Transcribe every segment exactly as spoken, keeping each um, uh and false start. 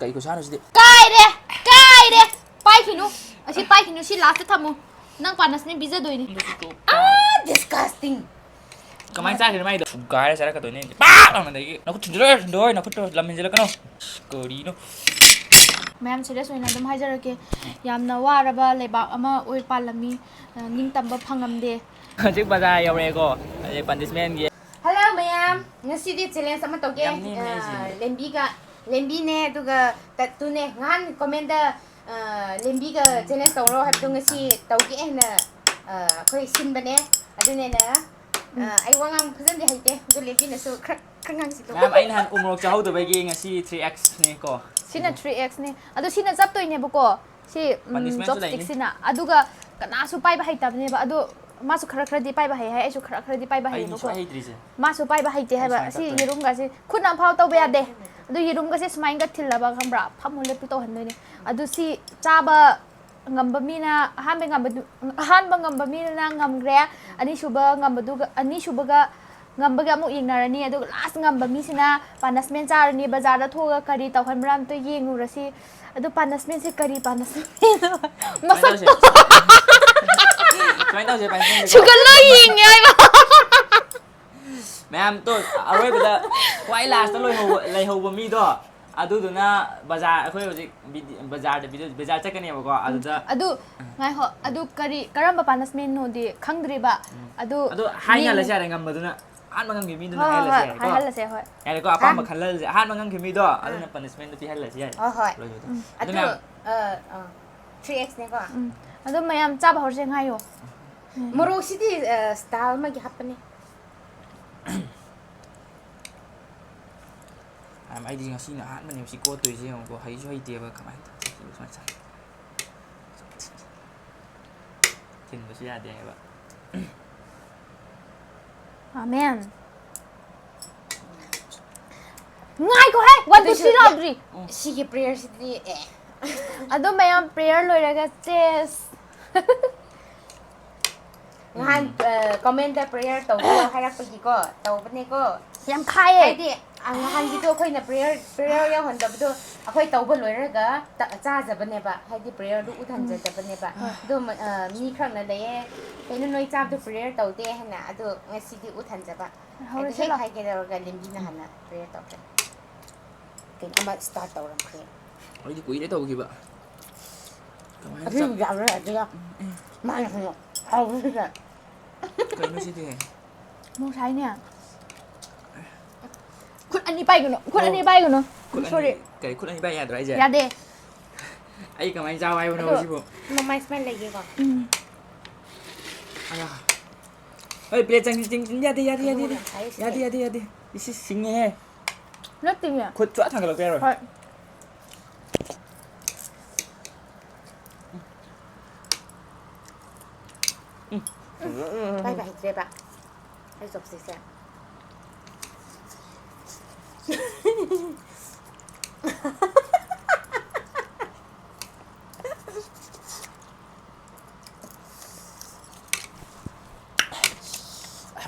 ꯀꯩ ꯈꯨꯁꯥꯅꯣ ꯁꯤꯗꯤ? ꯀꯥꯏꯔꯦ! ꯀꯥꯏꯔꯦ! ꯄꯥꯏꯈꯤꯅꯨ꯫ ꯑꯁꯤ ꯄꯥꯏꯈꯤꯅꯨ꯫ ꯁꯤ ꯂꯥꯁꯇ ꯊꯝꯃꯨ꯫ ꯅꯪ ꯄꯥꯅꯁꯃꯦꯟ ꯄꯤꯖꯗꯣꯏꯅꯤ꯫ ꯑꯥ, disgusting. ꯀꯃꯥꯏꯅ ꯆꯥꯈꯤꯅꯣ ꯃꯥꯏꯗꯣ? ꯁꯨꯒꯥꯏꯔ ꯆꯥꯔꯛꯀꯗꯣꯏꯅꯦ꯫ ꯄꯥꯛ ꯂꯥꯎꯅ ꯑꯗꯒꯤ ꯅꯈꯨꯠ ꯊꯤꯟꯖꯤꯜꯂꯣꯏ, ꯊꯤꯟꯗꯣꯏ, ꯅꯈꯨꯠꯇꯣ ꯂꯝ ꯍꯦꯟꯖꯤꯜꯂꯛꯀꯅꯣ꯫ ꯀꯔꯤꯅꯣ? ꯃꯌꯥꯝ serious ꯑꯣꯏꯅ ꯑꯗꯨꯝ ꯍꯥꯏꯖꯔꯛꯀꯦ꯫ ꯌꯥꯝꯅ ꯋꯥꯔꯕ ꯂꯩꯕꯥꯛ ꯑꯃ ꯑꯣꯏ ꯄꯥꯜꯂꯝꯃꯤ꯫ ꯑ, ꯅꯤꯡꯇꯝꯕ ꯐꯪꯉꯝꯗꯦ꯫ ꯍꯧꯖꯤꯛ ꯕꯖꯥꯔ ꯌꯧꯔꯛꯑꯦꯀꯣ꯫ ꯍꯧꯖꯤꯛ punishment ꯒꯤ꯫ Hello ꯃꯌꯥꯝ, ꯉꯁꯤꯗꯤ challenge ꯑꯃ ꯇꯧꯒꯦ꯫ ꯌꯥꯝ ꯅꯦꯝꯃꯦ ꯑꯩꯁꯦ꯫ ꯑ, ꯂꯦꯝꯕꯤꯒ, ꯂꯦꯝꯕꯤꯅꯦ, ꯑꯗꯨꯒ ꯇꯠꯇꯨꯅꯦ꯫ ꯉꯍꯥꯟ comment ꯇ, ꯑ, ꯂꯦꯝꯕꯤꯒ challenge ꯇꯧꯔꯣ ꯍꯥꯏꯕꯗꯣ ꯉꯁꯤ ꯇꯧꯒꯦ ꯍꯥꯏꯅ, ꯑ, ꯑꯩꯈꯣꯏ ꯁꯤꯟꯕꯅꯦ꯫ ꯑꯗꯨꯅꯦꯅ, ꯑ, ꯑꯩ ꯋꯥ ꯉꯥꯡꯕ ꯐꯖꯅꯗꯤ ꯍꯩꯇꯦ, ꯑꯗꯨ ꯂꯦꯝꯕꯤꯅꯁꯨ ꯈꯔ, ꯈꯔ ꯉꯥꯡꯁꯤꯀꯣ꯫ ꯃꯌꯥꯝ, ꯑꯩ ꯅꯍꯥꯟ ꯎꯃꯣꯔꯣꯛ ꯆꯥꯍꯧꯗꯕꯒꯤ ꯉꯁꯤ three X ꯅꯦꯀꯣ꯫ ꯁꯤꯅ three X ꯅꯦ꯫ ꯑꯗꯣ ꯁꯤꯅ ꯆꯞꯇꯣꯏꯅꯦꯕꯀꯣ꯫ ꯁꯤ, ꯎꯝ, Punishment ꯁꯨ ꯂꯩꯅꯤ꯫ Chopstick ꯁꯤꯅ꯫ ꯑꯗꯨꯒ ꯀꯅꯥꯁꯨ ꯄꯥꯏꯕ ꯍꯩꯇꯕꯅꯦꯕ꯫ ꯑꯗꯣ ꯃꯥꯁꯨ ꯈꯔ ꯈꯔꯗꯤ ꯄꯥꯏꯕ ꯍꯩ ꯍꯥꯏ, ꯑꯩꯁꯨ ꯈꯔ ꯈꯔꯗꯤ ꯄꯥꯏꯕ ꯑꯩꯅꯤ ꯍꯩꯌꯦꯕꯀꯣ꯫ ꯁꯨꯡꯍꯩ ꯍꯩꯇ꯭ꯔꯤꯁꯦ꯫ ꯃꯥꯁꯨ ꯄꯥꯏꯕ ꯍꯩꯇꯦ ꯑꯩ ꯍꯥꯏꯕ꯫ ꯁꯨꯃꯥꯏꯅ ꯁꯤ ꯇꯞꯇꯣꯏꯅꯦ꯫ ꯌꯦꯔꯨꯝꯒꯁꯦ ꯈꯨꯠꯅ ꯑꯝꯐꯥꯎ ꯇꯧꯕ ꯌꯥꯗꯦ꯫ ꯑꯗꯨ ꯌꯦꯔꯨꯝꯒꯁꯦ ꯁꯨꯃꯥꯏꯅꯒ ꯊꯤꯜꯂꯕ, ꯈꯪꯕ꯭ꯔꯥ? ꯐꯝꯃꯨ ꯂꯦꯞꯄꯨ ꯇꯧꯍꯟꯗꯣꯏꯅꯦ꯫ ꯑꯗꯨ ꯁꯤ ꯆꯥꯕ ꯉꯝꯕ ꯃꯤꯅ, ꯑꯍꯥꯟꯕ ꯉꯝꯕꯗꯨ, ꯑꯍꯥꯟꯕ ꯉꯝꯕ ꯃꯤꯗꯨꯅ ꯉꯝꯈ꯭ꯔꯦ꯫ ꯑꯅꯤꯁꯨꯕ ꯉꯝꯕꯗꯨꯒ, ꯑꯅꯤꯁꯨꯕꯒ ꯉꯝꯕꯒ ꯑꯃꯨꯛ ꯌꯦꯡꯅꯔꯅꯤ꯫ ꯑꯗꯨꯒ last ꯉꯝꯕ ꯃꯤꯁꯤꯅ punishment ꯆꯥꯔꯅꯤ꯫ ꯕꯖꯥꯔꯗ ꯊꯣꯛꯑꯒ ꯀꯔꯤ ꯇꯧꯍꯟꯕ꯭ꯔꯥ ꯑꯝꯇ ꯌꯦꯡꯉꯨꯔꯁꯤ꯫ ꯑꯗꯨ punishment ꯁꯦ ꯀꯔꯤ punishment ꯅꯣ? ꯃꯁꯛꯇꯣ꯫ ꯁꯨꯃꯥꯏꯅ ꯇꯧꯁꯦ, punishment ꯁꯦꯀꯣ꯫ ꯁꯨꯒꯠꯂ ꯌꯦꯡꯉꯦ ꯍꯥꯏꯕ꯫ ꯃꯌꯥꯝ ꯇꯣ, ꯑꯔꯣꯏꯕꯗ ꯈ꯭ꯋꯥꯏ last ꯇ ꯂꯣꯏꯍꯧꯕ, ꯂꯩꯍꯧꯕ ꯃꯤꯗꯣ, ꯑꯗꯨꯗꯨꯅ ꯕꯖꯥꯔ, ꯑꯩꯈꯣꯏ ꯍꯧꯖꯤꯛ ꯕꯤꯗꯤ-, ꯕꯖꯥꯔꯗ ꯕꯤꯗꯤ-, ꯕꯖꯥꯔ ꯆꯠꯀꯅꯦꯕꯀꯣ, ꯑꯗꯨꯗ꯫ ꯑꯗꯨ, ꯉꯥꯏꯈꯣ, ꯑꯗꯨ ꯀꯔꯤ, ꯀꯔꯝꯕ punishment ꯅꯣꯗꯤ ꯈꯪꯗ꯭ꯔꯤꯕ꯫ ꯑꯗꯨ ꯑꯗꯣ ꯍꯥꯏꯅꯍꯜꯂꯁꯦ ꯌꯦꯡ- ꯌꯥꯔꯦ, ꯉꯝꯕꯗꯨꯅ꯫ ꯑꯍꯥꯟꯕ ꯉꯝꯈꯤꯕ ꯃꯤꯗꯨꯅ ꯍꯣꯏ, ꯍꯣꯏ, ꯍꯥꯏꯍꯜꯂꯁꯦ ꯍꯣꯏ, ꯌꯥꯔꯦꯀꯣ꯫ ꯍꯥꯏꯍꯜꯂꯁꯦ, ꯍꯣꯏ꯫ ꯌꯥꯔꯦꯀꯣ, ꯑꯄꯥꯝꯕ ꯑꯥ꯫ ꯈꯜꯍꯜꯂꯁꯦ꯫ ꯑꯍꯥꯟꯕ ꯉꯝꯈꯤꯕ ꯃꯤꯗꯣ, ꯑꯗꯨꯅ punishment ꯗꯣ ꯄꯤꯍꯜꯂꯁꯦ ꯌꯥꯔꯦ꯫ ꯍꯣꯏ, ꯍꯣꯏ꯫ ꯂꯣꯏꯕꯗꯣ꯫ ꯎꯝ꯫ ꯑꯗꯨ ꯑꯗꯨꯅ ꯃꯌꯥꯝ, ꯑ, ꯑ, three X ꯅꯦꯀꯣ? ꯎꯝ꯫ ꯑꯗꯨ ꯃꯌꯥꯝ ꯆꯥꯕ ꯍꯧꯔꯁꯦ, ꯉꯥꯏꯌꯣ꯫ ꯃꯣꯔꯣꯛꯁꯤꯗꯤ, ꯑ, style ꯑꯃꯒꯤ ꯍꯥꯞꯄꯅꯦ꯫ ꯃꯌꯥꯝ, ꯑꯩꯗꯤ ꯉꯁꯤꯅ ꯑꯍꯥꯟꯕꯅꯦꯕ ꯁꯤ ꯀꯣꯠꯇꯣꯏꯁꯦ, ꯌꯦꯡꯉꯨꯀꯣ꯫ ꯍꯩꯁꯨ ꯍꯩꯇꯦꯕ, ꯀꯃꯥꯏꯅ ꯇꯧꯗꯣꯏꯅꯣ? ꯁꯨꯃꯥꯏꯅ ꯆꯥꯏ꯫ ꯊꯤꯟꯕꯁꯨ ꯌꯥꯗꯦ ꯍꯥꯏꯕ꯫ ꯑꯃꯦꯟ꯫ ꯉꯥꯏꯈꯣꯍꯦ, one, two, three ꯂꯥꯎꯗ꯭ꯔꯤ꯫ ꯁꯤꯒꯤ prayer ꯁꯤꯗꯤ ꯑꯦ꯫ ꯑꯗꯣ ꯃꯌꯥꯝ prayer ꯂꯣꯏꯔꯒ ꯆꯦꯁ꯫ ꯅꯍꯥꯟ, ꯑ, comment ꯇ prayer ꯇꯧꯕꯤꯌꯣ ꯍꯥꯏꯔꯛꯄꯒꯤꯀꯣ, ꯇꯧꯕꯅꯦꯀꯣ꯫ ꯌꯥꯝ ꯈꯥꯏꯌꯦ꯫ ꯍꯥꯏꯗꯤ, ꯑ, ꯅꯍꯥꯟꯒꯤꯗꯣ ꯑꯩꯈꯣꯏꯅ prayer, prayer ꯌꯥꯎꯍꯟꯗꯕꯗꯣ ꯑꯩꯈꯣꯏ ꯇꯧꯕ ꯂꯣꯏꯔꯒ ꯇ-, ꯆꯥꯖꯕꯅꯦꯕ, ꯍꯥꯏꯗꯤ prayerꯗꯨ ꯎꯠꯍꯟꯖꯗꯕꯅꯦꯕ꯫ ꯎꯝ꯫ ꯑꯗꯣ ꯃ-, ꯑ, ꯃꯤ ꯈꯔꯅ ꯂꯩꯌꯦ, "ꯀꯩꯅꯣ ꯅꯣꯏ ꯆꯥꯕꯗꯣ prayer ꯇꯧꯗꯦ?" ꯍꯥꯏꯅ꯫ ꯑꯗꯣ ꯉꯁꯤꯗꯤ ꯎꯠꯍꯟꯖꯕ꯫ ꯍꯧꯔꯁꯤꯔꯣ? ꯑꯗꯣ ꯍꯦꯛ ꯍꯥꯏꯒꯦ ꯇꯧꯔꯒ ꯂꯤꯝꯕꯤꯅ ꯍꯥꯟꯅ prayer ꯇꯧꯈ꯭ꯔꯦ꯫ ꯀꯩꯅꯣ ꯑꯃ start ꯇꯧꯔꯝꯈ꯭ꯔꯦ꯫ ꯑꯩꯗꯤ ꯀꯨꯏꯔꯦ ꯇꯧꯈꯤꯕ꯫ ꯀꯃꯥꯏꯅ ꯑꯁꯤ ꯆꯥ-, ꯌꯥꯕ꯭ꯔꯥ? ꯑꯗꯨꯒ ꯎꯝ, ꯎꯝ꯫ ꯃꯥꯅ ꯍꯦꯟꯅ ꯍꯥꯎꯕꯁꯤꯗ꯫ ꯀꯩꯅꯣ ꯁꯤꯗꯤ? ꯃꯣꯔꯣꯛ ꯁꯥꯏꯅꯦ꯫ ꯈꯨꯠ ꯑꯅꯤ ꯄꯥꯏꯒꯅꯨ, ꯈꯨꯠ ꯑꯣ꯫ ꯑꯅꯤ ꯄꯥꯏꯒꯅꯨ꯫ ꯈꯨꯠ ꯑꯅꯤ, sorry꯫ ꯀꯔꯤ, ꯈꯨꯠ ꯑꯅꯤ ꯄꯥꯏ ꯌꯥꯗ꯭ꯔꯣ ꯍꯥꯏꯁꯦ? ꯌꯥꯗꯦ꯫ ꯑꯩ ꯀꯃꯥꯏꯅ ꯆꯥꯎ ꯍꯥꯏꯕꯅꯣ ꯑꯗꯣ ꯁꯤꯕꯨ? ꯃꯃꯥꯏ ꯁꯨꯃꯥꯏꯅ ꯂꯩꯒꯦꯀꯣ꯫ ꯎꯝ꯫ ꯑꯌꯥ꯫ ꯍꯣꯏ, plate ꯆꯪꯁꯤ, ꯆꯪꯁꯤ, ꯌꯥꯗꯦ, ꯌꯥꯗꯦ, ꯌꯥꯗꯦ, ꯀꯩꯅꯣ ꯌꯥꯗꯦ꯫ ꯌꯥꯝ ꯁꯥꯏꯌꯦ ꯁꯤꯗꯤ꯫ ꯌꯥꯗꯦ, ꯌꯥꯗꯦ, ꯌꯥꯗꯦ꯫ ꯏꯁ, ꯁꯤꯡꯉꯦꯍꯦ꯫ ꯅꯠꯇꯦꯅꯦ꯫ ꯈꯨꯠ ꯁꯨꯛꯊꯥꯡ ꯊꯥꯡꯒꯠꯂꯛꯄ ꯌꯥꯔꯣꯏ꯫ ꯍꯣꯏ꯫ ꯎꯝ꯫ ꯄꯥꯏꯕ ꯍꯩꯇ꯭ꯔꯦꯕ ꯑꯩ chopstickꯁꯦ꯫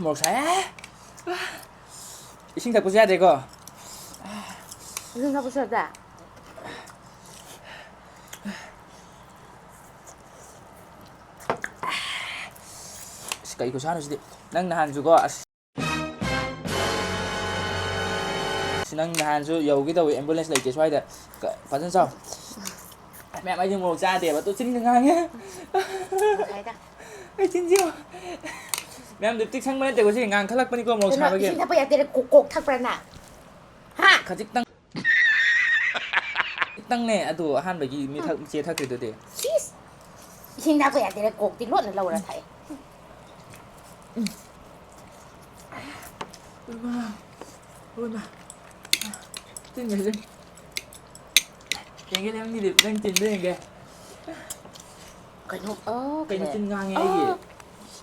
ꯃꯣꯔꯣꯛ ꯁꯥꯏꯍꯦ꯫ ꯏꯁꯤꯡ ꯊꯛꯄꯁꯨ ꯌꯥꯗꯦꯀꯣ꯫ ꯏꯁꯤꯡ ꯊꯛꯄꯁꯨ ꯌꯥꯗꯦ? ꯑꯁ, ꯀꯩ ꯈꯨꯁꯥꯅꯣ ꯁꯤꯗꯤ? ꯅꯪ ꯅꯍꯥꯟꯁꯨꯀꯣ, ꯑꯁ꯫ ꯑꯁ, ꯅꯪ ꯅꯍꯥꯟꯁꯨ ꯌꯧꯒꯦ ꯇꯧꯋꯤ, ambulance ꯂꯩꯇꯦ ꯁ꯭ꯋꯥꯏꯗ꯫ ꯀ-, ꯐꯖꯅ ꯆꯥꯎ꯫ ꯃꯌꯥꯝ, ꯑꯩꯗꯤ ꯃꯣꯔꯣꯛ ꯆꯥꯗꯦꯕ, ꯑꯗꯨ ꯆꯤꯟꯒ ꯉꯥꯡꯉꯦ꯫ ꯉꯁꯥꯏꯗ꯫ ꯑꯩ ꯆꯤꯟꯁꯦ ꯌꯦꯡꯉꯣ꯫ ꯃꯌꯥꯝ lipstick ꯁꯪꯕ ꯅꯠꯇꯦꯀꯣ, ꯁꯤ ꯉꯥꯡꯈꯠꯂꯛꯄꯅꯤꯀꯣ ꯃꯣꯔꯣꯛ ꯀꯩꯅꯣ, ꯁꯥꯕꯒꯤ꯫ ꯏꯁꯤꯡ ꯊꯛꯄ ꯌꯥꯗꯦꯅ ꯀꯣꯛ, ꯀꯣꯛ ꯊꯛꯄ꯭ꯔꯥ ꯅꯪ? ꯍꯥ? ꯈꯖꯤꯛꯇꯪ꯫ ꯈꯖꯤꯛꯇꯪꯅꯦ, ꯑꯗꯨ ꯑꯍꯥꯟꯕꯒꯤ ꯃꯤ ꯊꯛ-, ꯆꯦ ꯊꯛꯈ꯭ꯔꯤꯗꯨꯗꯤ꯫ ꯁꯤꯁ! ꯏꯁꯤꯡ ꯊꯛꯄ ꯌꯥꯗꯦꯅ ꯀꯣꯛꯇꯤ ꯂꯣꯠꯅ ꯂꯧꯔ ꯊꯛꯑꯦ꯫ ꯏꯃꯥ, ꯏꯃꯥ꯫ ꯆꯤꯟꯒꯁꯦ꯫ ꯌꯦꯡꯒꯦ, ꯅꯪꯒꯤꯗꯤ, ꯅꯪ ꯆꯤꯟꯗꯣ ꯌꯦꯡꯒꯦ꯫ ꯀꯩꯅꯣ? ꯑꯣ, ꯀꯩꯅꯣ ꯀꯩꯅꯣ? ꯆꯤꯟ ꯉꯥꯡꯉꯦ ꯑꯩꯒꯤ? ꯑꯣ꯫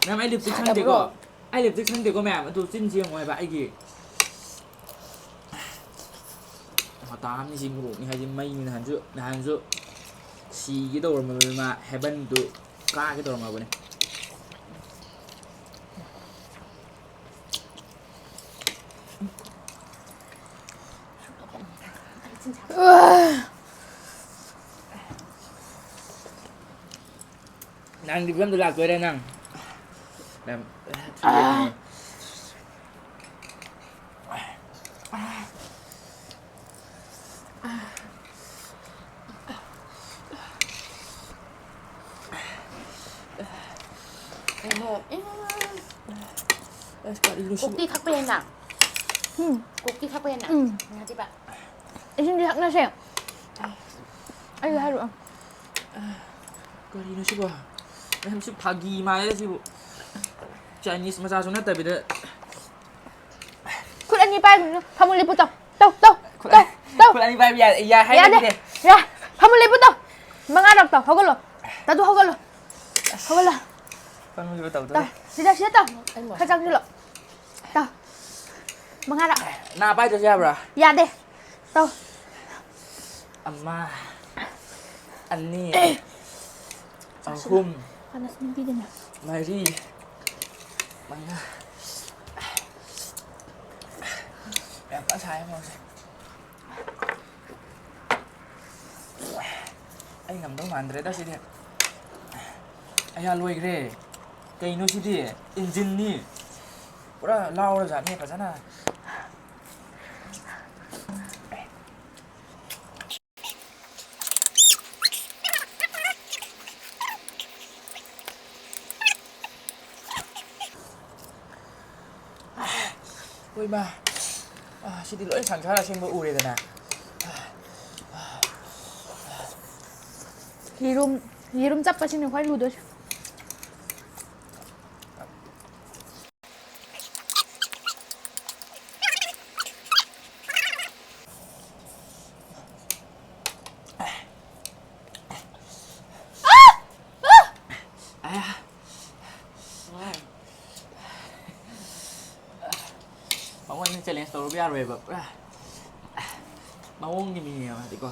ꯃꯌꯥꯝ, ꯑꯩ lipstick ꯁꯪꯗꯦꯀꯣ꯫ ꯁꯥꯗꯕ꯭ꯔꯣ? ꯑꯩ lipstick ꯁꯪꯗꯦꯀꯣ, ꯃꯌꯥꯝ꯫ ꯑꯗꯨ ꯆꯤꯟꯁꯤ ꯌꯦꯡꯉꯣ ꯍꯥꯏꯕ ꯑꯩꯒꯤ꯫ ꯃꯇꯥ ꯑꯃꯅꯤ ꯁꯤ ꯃꯣꯔꯣꯛꯅꯤ ꯍꯥꯏꯁꯤ, ꯃꯩꯅꯤ꯫ ꯅꯍꯥꯟꯁꯨ, ꯅꯍꯥꯟꯁꯨ ꯁꯤꯒꯦ ꯇꯧꯔꯝꯃꯕꯅꯤ ꯃꯥ, heavenꯗꯨ ꯀꯥꯒꯦ ꯇꯧꯔꯝꯃꯕꯅꯤ꯫ ꯅꯪꯗꯤ ꯐꯤꯕꯝꯗ ꯂꯥꯛꯇꯣꯏꯔꯦ ꯅꯪ꯫ ꯌꯥꯝ ꯀꯩꯅꯣ, ꯎꯝ꯫ ꯑꯁ, ꯀꯔꯤꯅꯣ ꯁꯤꯕꯨ? ꯀꯣꯛꯇꯤ ꯊꯛꯄ ꯍꯦꯟꯅ꯫ ꯎꯝ꯫ ꯀꯣꯛꯇꯤ ꯊꯛꯄ ꯍꯦꯟꯅ꯫ ꯎꯝ꯫ ꯌꯥꯗꯦꯕ꯫ ꯏꯁꯤꯡꯗꯤ ꯊꯛꯅꯁꯦ꯫ ꯑꯩ ꯍꯥꯏꯔꯛꯑꯣ꯫ ꯀꯔꯤꯅꯣ ꯁꯤꯕꯣ? ꯃꯌꯥꯝꯁꯤ ꯐꯥꯒꯤ ꯃꯥꯜꯂꯦ ꯁꯤꯕꯨ꯫ ꯆꯥꯏꯅꯤꯁ ꯃꯆꯥꯁꯨ ꯅꯠꯇꯕꯤꯗ꯫ ꯈꯨꯠ ꯑꯅꯤ ꯄꯥꯏꯒꯅꯨ꯫ ꯐꯃꯨꯡ ꯂꯦꯞꯄꯨ ꯇꯧ꯫ ꯇꯧ, ꯇꯧ, ꯈꯨꯠ ꯇꯧ, ꯇꯧ꯫ ꯈꯨꯠ ꯑꯅꯤ ꯄꯥꯏꯕ ꯌꯥ-, ꯌꯥꯏ ꯌꯥꯗꯦ꯫ ꯍꯥꯏꯔꯒꯗꯤ꯫ ꯌꯥ-, ꯐꯃꯨꯡ ꯂꯦꯞꯄꯨ ꯇꯧ꯫ ꯃꯉꯥꯔꯛ ꯇꯧ꯫ ꯍꯧꯒꯠꯂꯣ꯫ ꯇꯥꯗꯨ ꯍꯧꯒꯠꯂꯣ꯫ ꯍꯧꯒꯠꯂꯣ꯫ ꯐꯃꯨꯡ ꯂꯦꯞꯄ ꯇꯧꯗꯣꯔꯦ꯫ ꯇꯧ꯫ ꯁꯤꯗ, ꯁꯤꯗ ꯇꯧ꯫ ꯈꯔ ꯆꯪꯁꯤꯜꯂꯣ꯫ ꯇꯧ꯫ ꯃꯉꯥꯔꯛ꯫ ꯅꯥ ꯄꯥꯏꯗ꯭ꯔꯁꯨ ꯌꯥꯕ꯭ꯔꯥ? ꯌꯥꯗꯦ꯫ ꯇꯧ꯫ ꯑꯃ, ꯑꯅꯤ, ꯑꯍꯨꯝ, ꯍꯥꯟꯅ ꯁꯨꯝ ꯄꯤꯗꯅ꯫ ꯃꯔꯤ, ꯃꯉꯥ꯫ ꯌꯥꯝ ꯀꯟꯅ ꯁꯥꯏ ꯃꯣꯔꯣꯛꯁꯦ꯫ ꯑꯩ ꯉꯝꯗꯧ ꯃꯥꯟꯗ꯭ꯔꯦꯗ ꯁꯤꯗꯤ꯫ ꯑꯌꯥ, ꯂꯣꯏꯈ꯭ꯔꯦ꯫ ꯀꯩꯅꯣ ꯁꯤꯗꯤ? ꯏꯟꯖꯤꯟꯅꯤ꯫ ꯄꯨꯔꯥ ꯂꯥꯎꯔꯖꯥꯠꯅꯤ ꯐꯖꯅ꯫ ꯍꯣꯏ ꯃꯥ꯫ ꯑꯥ, ꯁꯤꯗꯤ ꯂꯣꯏ ꯁꯪꯁꯥꯔ ꯑꯁꯦꯡꯕ ꯎꯔꯦꯗꯅ꯫ ꯌꯦꯔꯨꯝ, ꯌꯦꯔꯨꯝ ꯆꯞꯄꯁꯤꯅꯦ ꯈ꯭ꯋꯥꯏ ꯂꯨꯗꯣꯏꯁꯦ꯫ ꯑꯌꯥ꯫ ꯃꯉꯣꯟꯗ ꯆꯦꯂꯦꯟꯖ ꯇꯧꯔꯨꯕ ꯌꯥꯔꯣꯏꯕ꯫ ꯄꯨꯔꯥ ꯃꯑꯣꯡꯒꯤ ꯃꯤꯅꯦꯕ ꯃꯥꯗꯤꯀꯣ꯫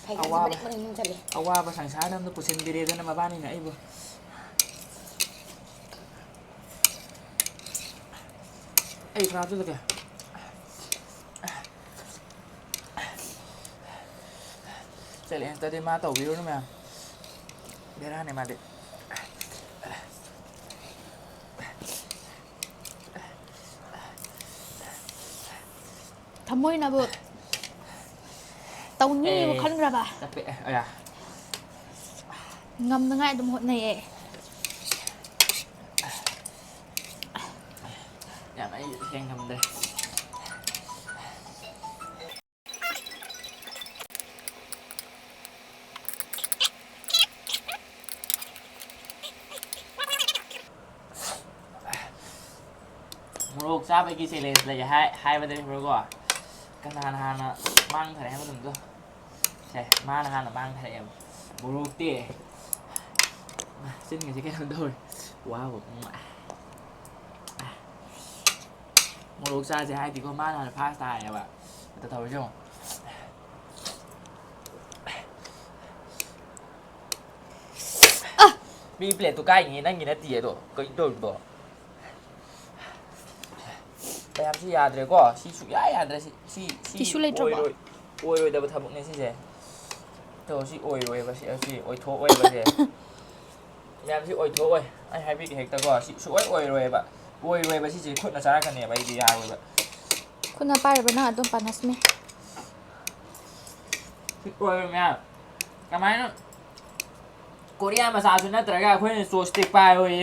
ꯐꯩꯒꯟꯁꯦ ꯑꯋꯥꯕ, ꯃꯔꯤꯛ ꯃꯔꯤꯛ ꯅꯝꯁꯤꯜꯂꯦ꯫ ꯑꯋꯥꯕ ꯁꯪꯁꯥꯔ ꯑꯃꯗ ꯄꯨꯁꯤꯟꯕꯤꯔꯦꯗꯅ ꯃꯕꯥꯅꯤꯅ ꯑꯩꯕꯨ꯫ ꯑꯩ ꯈꯔ ꯍꯥꯞꯆꯤꯜꯂꯒꯦ꯫ ꯆꯦꯂꯦꯟꯖꯇꯗꯤ ꯃꯥ ꯇꯧꯕꯤꯔꯨꯅꯨ ꯃꯌꯥꯝ꯫ ꯕꯦꯔꯥꯅꯦ ꯃꯥꯗꯤ꯫ ꯊꯃꯣꯏꯅꯕꯨ ꯇꯧꯅꯤꯕꯨ ꯑꯦ, ꯈꯟꯈ꯭ꯔꯕ? ꯆꯞꯄꯦ꯫ ꯑꯌꯥ꯫ ꯉꯝꯅꯉꯥꯏ ꯑꯗꯨꯝ ꯍꯣꯠꯅꯩꯌꯦ꯫ ꯌꯥꯝ ꯑꯩ ꯍꯦꯡ ꯉꯝꯗ꯭ꯔꯦ꯫ ꯃꯣꯔꯣꯛ ꯆꯥꯕꯒꯤ ꯆꯦꯂꯦꯟꯖ ꯂꯩ ꯍꯥꯏ-, ꯍꯥꯏꯕꯗꯅꯦꯕꯀꯣ꯫ ꯀꯅꯥꯅ ꯍꯥꯟꯅ ꯃꯥꯡꯊꯔꯦ ꯍꯥꯏꯕ ꯅꯨꯃꯤꯠꯇꯣ꯫ ꯁꯦ, ꯃꯥꯅ ꯍꯥꯟꯅ ꯃꯥꯡꯊꯔꯛꯑꯦꯕ꯫ ꯃꯣꯔꯣꯛꯇꯤ꯫ ꯆꯤꯟꯒꯁꯦ ꯀꯩꯅꯣꯝ ꯇꯧꯔꯦ꯫ ꯋꯥꯎ꯫ ꯃꯣꯔꯣꯛ ꯆꯥꯁꯦ ꯍꯥꯏꯗꯤꯀꯣ, ꯃꯥꯅ ꯍꯥꯟꯅ ꯐꯥꯔꯁ ꯇꯥꯔꯦꯕ꯫ ꯑꯗ ꯇꯧꯔꯤꯁꯦ ꯌꯦꯡꯉꯣ꯫ ꯃꯤ ꯄ꯭ꯂꯦꯠꯇꯨ ꯀꯥꯏꯅꯤ, ꯅꯪꯒꯤ ꯅꯠꯇꯤꯌꯦ ꯑꯗꯣ꯫ ꯀꯩꯅꯣ ꯇꯧꯔꯤꯗꯣ? ꯃꯌꯥꯝꯁꯤ ꯌꯥꯗ꯭ꯔꯦꯀꯣ꯫ ꯁꯤ ꯁꯨꯛꯌꯥ ꯌꯥꯗ꯭ꯔꯦ꯫ ꯁꯤ, ꯁꯤ, ꯁꯤ ꯇꯤꯁꯨ ꯂꯩꯇ꯭ꯔꯕꯣ? ꯑꯣꯏꯔꯣꯏ-, ꯑꯣꯏꯔꯣꯏꯗꯕ ꯊꯕꯛꯅꯦ ꯁꯤꯁꯦ꯫ ꯇꯣ, ꯁꯤ ꯑꯣꯏꯔꯣꯏꯕ꯫ ꯁꯤ, ꯁꯤ ꯑꯣꯏꯊꯣꯛꯑꯣꯏꯕ ꯁꯦ꯫ ꯃꯌꯥꯝꯁꯤ ꯑꯣꯏꯊꯣꯛꯑꯣꯏ꯫ ꯑꯩ ꯍꯥꯏꯕꯤꯒꯦ ꯍꯦꯛꯇꯀꯣ꯫ ꯁꯤ ꯁꯨꯛꯑꯣꯏ ꯑꯣꯏꯔꯣꯏꯕ꯫ ꯑꯣꯏꯔꯣꯏꯕ ꯁꯤꯁꯦ꯫ ꯈꯨꯠꯅ ꯆꯥꯔꯛꯀꯅꯦꯕ꯫ ꯑꯩꯗꯤ ꯌꯥꯔꯣꯏꯕ꯫ ꯈꯨꯠꯅ ꯄꯥꯏꯔꯕ ꯅꯪ ꯑꯗꯨꯝ ꯄꯥꯟꯅꯁꯃꯦ꯫ ꯁꯤ ꯑꯣꯏꯔꯣꯏ ꯃꯌꯥꯝ꯫ ꯀꯃꯥꯏꯅ ꯀꯣꯔꯤꯌꯥ ꯃꯆꯥꯁꯨ ꯅꯠꯇ꯭ꯔꯒ ꯑꯩꯈꯣꯏꯅ ꯆꯣꯞꯁ꯭ꯇꯤꯛ ꯄꯥꯏꯌꯣꯌꯦ꯫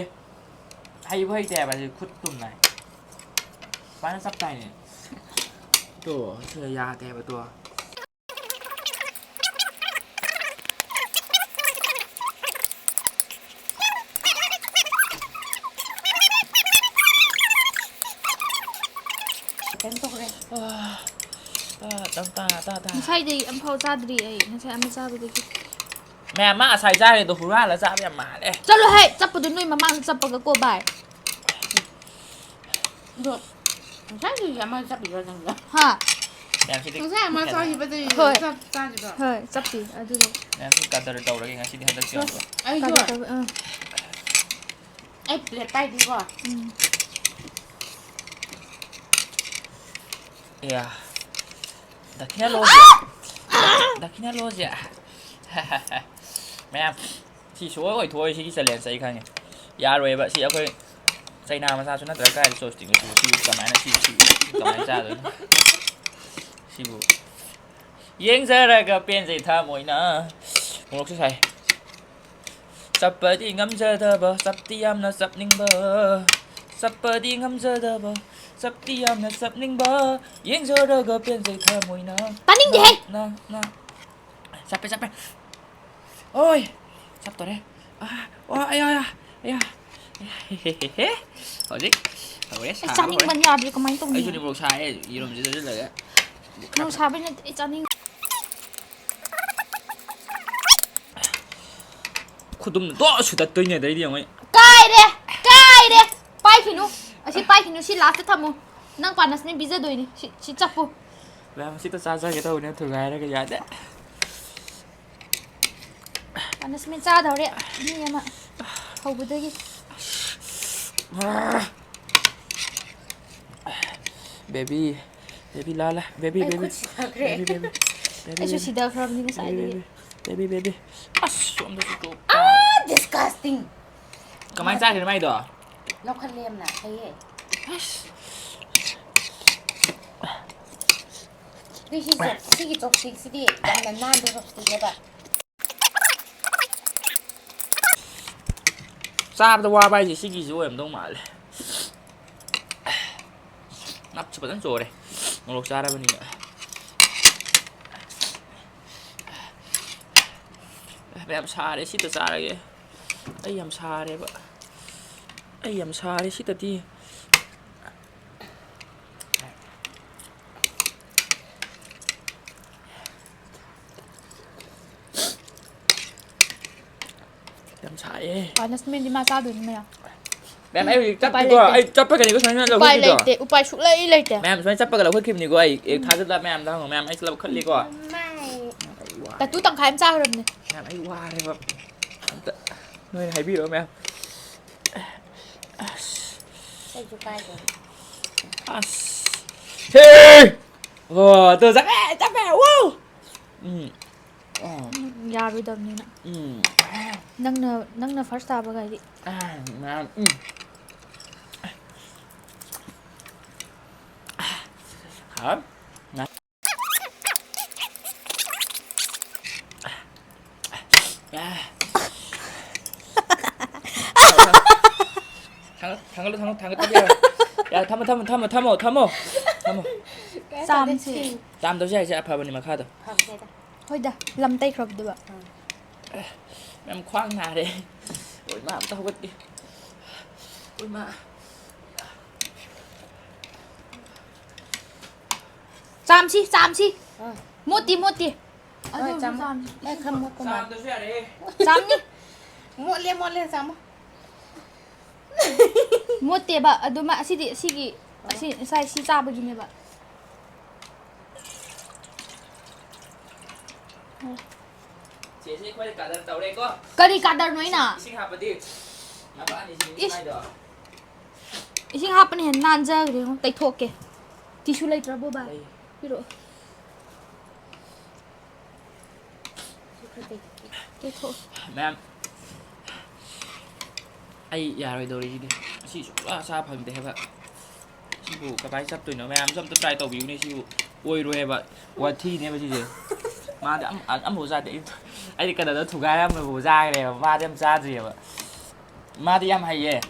ꯍꯩꯕꯨ ꯍꯩꯇꯦ ꯍꯥꯏꯕ ꯁꯤ ꯈꯨꯠ ꯇꯨꯝꯅ꯫ ꯁꯨꯃꯥꯏꯅ ꯆꯞ ꯇꯥꯏꯅꯦ꯫ ꯇꯣ, ꯁꯤ ꯌꯥꯗꯦ ꯍꯥꯏꯕ ꯇꯣ꯫ ꯀꯩꯅꯣ ꯇꯧꯈ꯭ꯔꯦ꯫ ꯑꯥ, ꯑꯥ, ꯇꯞ ꯇꯥ, ꯇꯥ, ꯇꯥ꯫ ꯉꯁꯥꯏꯗꯩ ꯑꯝꯐꯥꯎ ꯆꯥꯗ꯭ꯔꯤ ꯑꯩ꯫ ꯉꯁꯥꯏ ꯑꯃ ꯆꯥꯕꯗꯒꯤ꯫ ꯃꯌꯥꯝ, ꯃꯥ ꯉꯁꯥꯏ ꯆꯥꯔꯤꯗꯣ ꯍꯨꯔꯥꯜꯂ ꯆꯥꯕ ꯌꯥꯝ ꯃꯥꯜꯂꯦ꯫ ꯆꯠꯂꯣꯍꯦ, ꯆꯞꯄꯗꯣ ꯅꯣꯏ ꯃꯃꯥꯡꯗ ꯆꯞꯄꯒ ꯀꯣ ꯚꯥꯏ꯫ ꯑꯗꯣ ꯉꯁꯥꯏꯗꯒꯤ ꯑꯃ ꯆꯞꯄꯤꯔꯣ ꯅꯪꯗꯣ? ꯍꯥ? ꯃꯌꯥꯝꯁꯤꯗꯤ ꯉꯁꯥꯏ ꯑꯃ ꯆꯥꯈꯤꯕꯗꯩ ꯍꯣꯏ꯫ ꯆꯞ ꯆꯥꯗ꯭ꯔꯤꯕ꯫ ꯍꯣꯏ, ꯆꯞꯇꯤ ꯑꯗꯨꯅ꯫ ꯃꯌꯥꯝꯁꯤ ꯀꯗꯔ ꯇꯧꯔꯒꯦ ꯉꯁꯤꯗꯤ ꯍꯟꯗꯛꯁꯦ ꯌꯥꯝ꯫ ꯑꯩꯁꯨ ꯀꯗꯔ ꯇꯧꯕ, ꯑꯥ꯫ ꯑꯩ ꯄ꯭ꯂꯦꯠ ꯄꯥꯏꯗꯦꯀꯣ꯫ ꯎꯝ꯫ ꯌꯥ꯫ ꯗꯈꯤꯅꯥ ꯂꯣꯁꯦ꯫ ꯗꯈꯤꯅꯥ ꯂꯣꯁꯦ꯫ ꯃꯌꯥꯝ ꯁꯤ ꯁꯨꯡꯑꯣꯏ ꯑꯣꯏꯊꯣꯛꯑꯣꯏ, ꯁꯤꯒꯤ ꯆꯦꯂꯦꯟꯖ ꯑꯩ ꯈꯪꯉꯦ꯫ ꯌꯥꯔꯣꯏꯕ ꯁꯤ ꯑꯩꯈꯣꯏ ꯆꯩꯅꯥ ꯃꯆꯥꯁꯨ ꯅꯠꯇ꯭ꯔꯒ ꯀꯥꯏꯗ ꯆꯣꯞꯁꯇꯤꯛꯅꯣ ꯁꯤꯕꯨ? ꯁꯤꯕꯨ ꯀꯃꯥꯏꯅ ꯁꯤ ꯁꯤ ꯁꯤ ꯀꯃꯥꯏꯅ ꯆꯥꯗꯣꯏꯅꯣ? ꯁꯤꯕꯨ ꯌꯦꯡꯖꯔꯒ ꯄꯦꯟꯖꯩ ꯊꯃꯣꯏꯅ꯫ ꯃꯣꯔꯣꯛꯁꯨ ꯁꯥꯏ꯫ ꯆꯞꯄꯗꯤ ꯉꯝꯖꯗꯕ, ꯆꯞꯇꯤ ꯌꯥꯝꯅ ꯆꯞꯅꯤꯡꯕ꯫ ꯆꯞꯄꯗꯤ ꯉꯝꯖꯗꯕ, ꯆꯞꯇꯤ ꯌꯥꯝꯅ ꯆꯞꯅꯤꯡꯕ꯫ ꯌꯦꯡꯖꯔꯒ ꯄꯦꯟꯖꯩ ꯊꯃꯣꯏꯅ꯫ ꯇꯥꯅꯤꯡꯗꯦꯍꯦ! ꯅ, ꯅ, ꯅ꯫ ꯆꯞꯄꯦ, ꯆꯞꯄꯦ꯫ ꯑꯣꯏ! ꯆꯞꯇꯣꯔꯦ꯫ ꯑꯥ, ꯑꯣ, ꯑꯌꯥ, ꯑꯌꯥ, ꯑꯌꯥ꯫ ꯍꯦ, ꯍꯦ, ꯍꯦ, ꯍꯦ꯫ ꯍꯧꯖꯤꯛ ꯍꯧꯔꯦ, ꯑꯩ ꯁꯥꯕ ꯍꯧꯔꯦ꯫ ꯆꯥꯅꯤꯡꯕꯅ ꯌꯥꯗ꯭ꯔꯦ, ꯀꯃꯥꯏꯅ ꯇꯧꯅꯤ? ꯑꯩꯁꯨꯅꯦ ꯃꯣꯔꯣꯛ ꯁꯥꯏꯌꯦ, ꯌꯦꯔꯨꯝꯁꯦ ꯆꯥꯁꯤꯜꯂꯒ꯫ ꯃꯣꯔꯣꯛ ꯁꯥꯕꯩ ꯅꯠꯇꯦ, ꯑꯩ ꯆꯥꯅꯤꯡ- ꯈꯨꯗꯨꯝ ꯗꯣ ꯁꯨꯗꯠꯇꯣꯏꯅꯦ ꯑꯗꯩꯗꯤ ꯌꯦꯡꯉꯣ ꯑꯩ꯫ ꯀꯥꯏꯔꯦ! ꯀꯥꯏꯔꯦ! ꯄꯥꯏꯈꯤꯅꯨ! ꯑꯁꯤ ꯄꯥꯏꯈꯤꯅꯨ, ꯁꯤ ꯂꯥꯁꯇ ꯊꯝꯃꯨ꯫ ꯅꯪ ꯄꯥꯅꯁꯃꯦꯟ ꯄꯤꯖꯗꯣꯏꯅꯤ꯫ ꯁꯤ, ꯁꯤ ꯆꯞꯄꯨ꯫ ꯃꯌꯥꯝ ꯁꯤꯇ ꯆꯥꯖꯒꯦ ꯇꯧꯕꯅꯦ, ꯊꯨꯒꯥꯏꯔꯒ ꯌꯥꯗꯦ꯫ ꯄꯥꯅꯁꯃꯦꯟ ꯆꯥꯗꯧꯔꯦ ꯃꯤ ꯑꯃ ꯍꯧꯕꯗꯒꯤ꯫ ꯕꯦꯕꯤ, ꯕꯦꯕꯤ ꯂꯥꯂꯥ, ꯕꯦꯕꯤ, ꯑꯩ ꯕꯦꯕꯤ, ꯈꯨꯠ ꯁꯤꯊꯈ꯭ꯔꯦ꯫ ꯕꯦꯕꯤ, ꯕꯦꯕꯤ, ꯕꯦꯕꯤ, ꯑꯩꯁꯨ ꯕꯦꯕꯤ, ꯁꯤꯊꯈ꯭ꯔꯕꯅꯤ ꯉꯁꯥꯏꯗꯒꯤ꯫ Baby, baby, baby, baby. ꯑꯁ, ꯁꯣꯝꯗꯁꯨ ꯆꯣꯞ꯫ ꯑꯥ, disgusting! ꯀꯃꯥꯏꯅ ꯆꯥꯈ꯭ꯔꯤꯅꯣ ꯃꯥꯏꯗꯣ? ꯂꯧꯈꯠꯂꯦ ꯌꯥꯝꯅ, ꯐꯩꯌꯦ꯫ ꯑꯁ꯫ ꯑꯗꯨꯏ ꯁꯤ ꯆꯣꯞ-, ꯁꯤꯒꯤ ꯆꯣꯞꯁ꯭ꯇꯤꯛꯁꯤꯗꯤ ꯌꯥꯝꯅ ꯅꯥꯟꯕ ꯆꯣꯞꯁ꯭ꯇꯤꯛꯅꯦꯕ꯫ ꯆꯥꯕꯗ ꯋꯥꯕ ꯍꯥꯏꯁꯦ ꯁꯤꯒꯤꯁꯨ ꯑꯣꯏꯔꯝꯗꯧ ꯃꯥꯜꯂꯦ꯫ ꯅꯞꯁꯨ ꯐꯖꯅ ꯆꯣꯔꯦ, ꯃꯣꯔꯣꯛ ꯆꯥꯔꯕꯅꯤꯅ꯫ ꯃꯌꯥꯝ ꯁꯥꯔꯦ, ꯁꯤꯗ ꯆꯥꯔꯒꯦ꯫ ꯑꯩ ꯌꯥꯝ ꯁꯥꯔꯦꯕ꯫ ꯑꯩ ꯌꯥꯝ ꯁꯥꯔꯦ ꯁꯤꯗꯗꯤ꯫ ꯌꯥꯝ ꯁꯥꯏꯌꯦ꯫ ꯄꯥꯅꯁꯃꯦꯟꯗꯤ ꯃꯥ ꯆꯥꯗꯣꯏꯅꯤ ꯃꯌꯥꯝ꯫ ꯃꯦꯝ, ꯑꯩ ꯍꯧꯖꯤꯛ ꯎꯄꯥꯏ ꯆꯞꯄꯤꯀꯣ, ꯂꯩꯇꯦ꯫ ꯑꯩ ꯆꯞꯄꯒꯅꯤꯀꯣ ꯁꯨꯃꯥꯏꯅ ꯎꯄꯥꯏ ꯂꯧꯈꯠꯈꯤꯗꯣ꯫ ꯂꯩꯇꯦ, ꯎꯄꯥꯏ ꯁꯨꯛꯂꯩ ꯂꯩꯇꯦ꯫ ꯃꯦꯝ, ꯁꯨꯃꯥꯏꯅ ꯆꯞꯄꯒ ꯂꯧꯈꯠꯈꯤꯕꯅꯤꯀꯣ ꯑꯩ꯫ ꯑꯦ, ꯊꯥꯖꯗ ꯃꯌꯥꯝꯗ ꯍꯪꯉꯣ, ꯃꯦꯝ, ꯑꯩ ꯂꯧꯈꯠꯂꯤꯀꯣ꯫ ꯇꯥꯇꯨ ꯇꯪꯈꯥꯏ ꯑꯃ ꯆꯥꯈ꯭ꯔꯕꯅꯦ꯫ ꯃꯦꯝ, ꯑꯩ ꯋꯥꯔꯦꯕ꯫ ꯑꯝꯇ ꯅꯣꯏꯅ ꯍꯥꯏꯕꯤꯔꯣ, ꯃꯦꯝ꯫ ꯑꯁ꯫ ꯑꯩꯁꯨ ꯀꯥꯏꯗꯦ꯫ ꯑꯁ꯫ ꯍꯦ! ꯑꯣ, ꯑꯗꯨ ꯆꯞꯄꯦ, ꯆꯞꯄꯦ, ꯋꯥꯎ! ꯎꯝ꯫ ꯑꯣ꯫ ꯎꯝ, ꯌꯥꯔꯣꯏꯗꯕꯅꯤꯅ꯫ ꯎꯝ꯫ ꯅꯪꯅ, ꯅꯪꯅ first ꯇꯥꯕꯒ ꯍꯥꯏꯗꯤ꯫ ꯑꯥ, ꯃꯌꯥꯝ, ꯎꯝ꯫ ꯍꯥ? ꯊꯥꯡꯒꯠ-, ꯊꯥꯡꯒꯠꯂꯨ, ꯊꯥꯡꯒꯠ-, ꯊꯥꯡꯒꯠꯇꯕ ꯌꯥꯔꯣꯏ꯫ ꯌꯥꯔꯦ, ꯊꯝꯃꯣ, ꯊꯝꯃꯣ, ꯊꯝꯃꯣ, ꯊꯝꯃꯣ, ꯊꯝꯃꯣ꯫ ꯊꯝꯃꯣ꯫ ꯆꯥꯝꯁꯦ꯫ ꯆꯥꯝꯗꯕꯁꯨ ꯌꯥꯏ, ꯁꯦ ꯑꯐꯕꯅꯤ ꯃꯈꯥꯗꯣ꯫ ꯐꯕꯅꯦꯗ꯫ ꯍꯣꯏꯗ, ꯂꯝ ꯇꯩꯈ꯭ꯔꯕꯗꯨꯕ꯫ ꯎꯝ꯫ ꯃꯦꯝ, ꯈ꯭ꯋꯥꯡ ꯅꯥꯔꯦ꯫ ꯑꯣꯏ ꯃꯥ, ꯑꯝꯇ ꯍꯧꯒꯠꯀꯦ꯫ ꯑꯣꯏ ꯃꯥ꯫ ꯆꯥꯝꯁꯤ, ꯆꯥꯝꯁꯤ꯫ ꯑꯥ꯫ ꯃꯣꯠꯇꯤ, ꯃꯣꯠꯇꯤ꯫ ꯍꯣꯏ, ꯑꯗꯨ ꯆꯥꯝꯃꯣ꯫ ꯆꯥꯝꯁꯤ꯫ ꯑꯦ, ꯈꯔ ꯃꯣꯠꯄ ꯃꯥꯜꯂꯦ꯫ ꯆꯥꯝꯗ꯭ꯔꯁꯨ ꯌꯥꯔꯦꯍꯦ꯫ ꯆꯥꯝꯅꯤ꯫ ꯃꯣꯠꯂꯦ, ꯃꯣꯠꯂꯦ, ꯆꯥꯝꯃꯣ꯫ ꯃꯣꯠꯇꯦꯕ, ꯑꯗꯨ ꯃꯥ, ꯑꯁꯤꯗꯤ, ꯑꯁꯤꯒꯤ, ꯑꯁꯤ, ꯉꯁꯥꯏ ꯁꯤ ꯆꯥꯕꯒꯤꯅꯦꯕ꯫ ꯆꯦꯁꯦ, ꯑꯩꯈꯣꯏ ꯀꯗꯔ ꯇꯧꯔꯦꯀꯣ꯫ ꯀꯔꯤ ꯀꯗꯔꯅꯣ ꯑꯩꯅ? ꯏꯁꯤꯡ ꯍꯥꯞꯄꯗꯤ ꯅꯄꯥꯅꯤ ꯁꯤꯡ ꯏꯁ꯫ ꯍꯥꯏꯗꯣ꯫ ꯏꯁꯤꯡ ꯍꯥꯞꯄꯅ ꯍꯦꯟꯅ ꯅꯥꯟꯖꯈ꯭ꯔꯦꯉꯣ꯫ ꯇꯩꯊꯣꯛꯀꯦ꯫ ꯇꯤꯁꯨ ꯂꯩꯇ꯭ꯔꯕꯣ, ꯚꯥꯏ? ꯂꯩ꯫ ꯄꯤꯔꯛꯑꯣ꯫ ꯇꯩꯊꯣꯛꯑꯣ꯫ ꯃꯦꯝ, ꯑꯩ ꯌꯥꯔꯣꯏꯗꯧꯔꯤꯁꯤꯗꯤ꯫ ꯑꯁꯤ ꯁꯨꯡꯆꯥ ꯆꯥ ꯐꯪꯗꯦ ꯍꯥꯏꯕ꯫ ꯁꯤꯕꯨ ꯀꯃꯥꯏꯅ ꯆꯞꯇꯣꯏꯅꯣ? ꯃꯌꯥꯝꯁꯨ ꯑꯝꯇ try ꯇꯧꯕꯤꯌꯨꯅꯦ꯫ ꯁꯤꯕꯨ ꯑꯣꯏꯔꯣꯏ ꯍꯥꯏꯕ꯫ ꯋꯥꯊꯤꯅꯦꯕ ꯁꯤꯁꯦ꯫ ꯃꯥꯗꯤ ꯑꯝ-, ꯑ-, ꯑꯃꯐꯥꯎ ꯆꯥꯗꯦ꯫ ꯑꯩꯗꯤ ꯀꯩꯅꯣꯗ ꯊꯨꯒꯥꯏ ꯑꯃꯐꯥꯎ ꯆꯥꯈ꯭ꯔꯦꯕ꯫ ꯃꯥꯗꯤ ꯑꯝ ꯆꯥꯗ꯭ꯔꯤꯑꯕ꯫ ꯃꯥꯗꯤ ꯌꯥꯝ ꯍꯩꯌꯦ꯫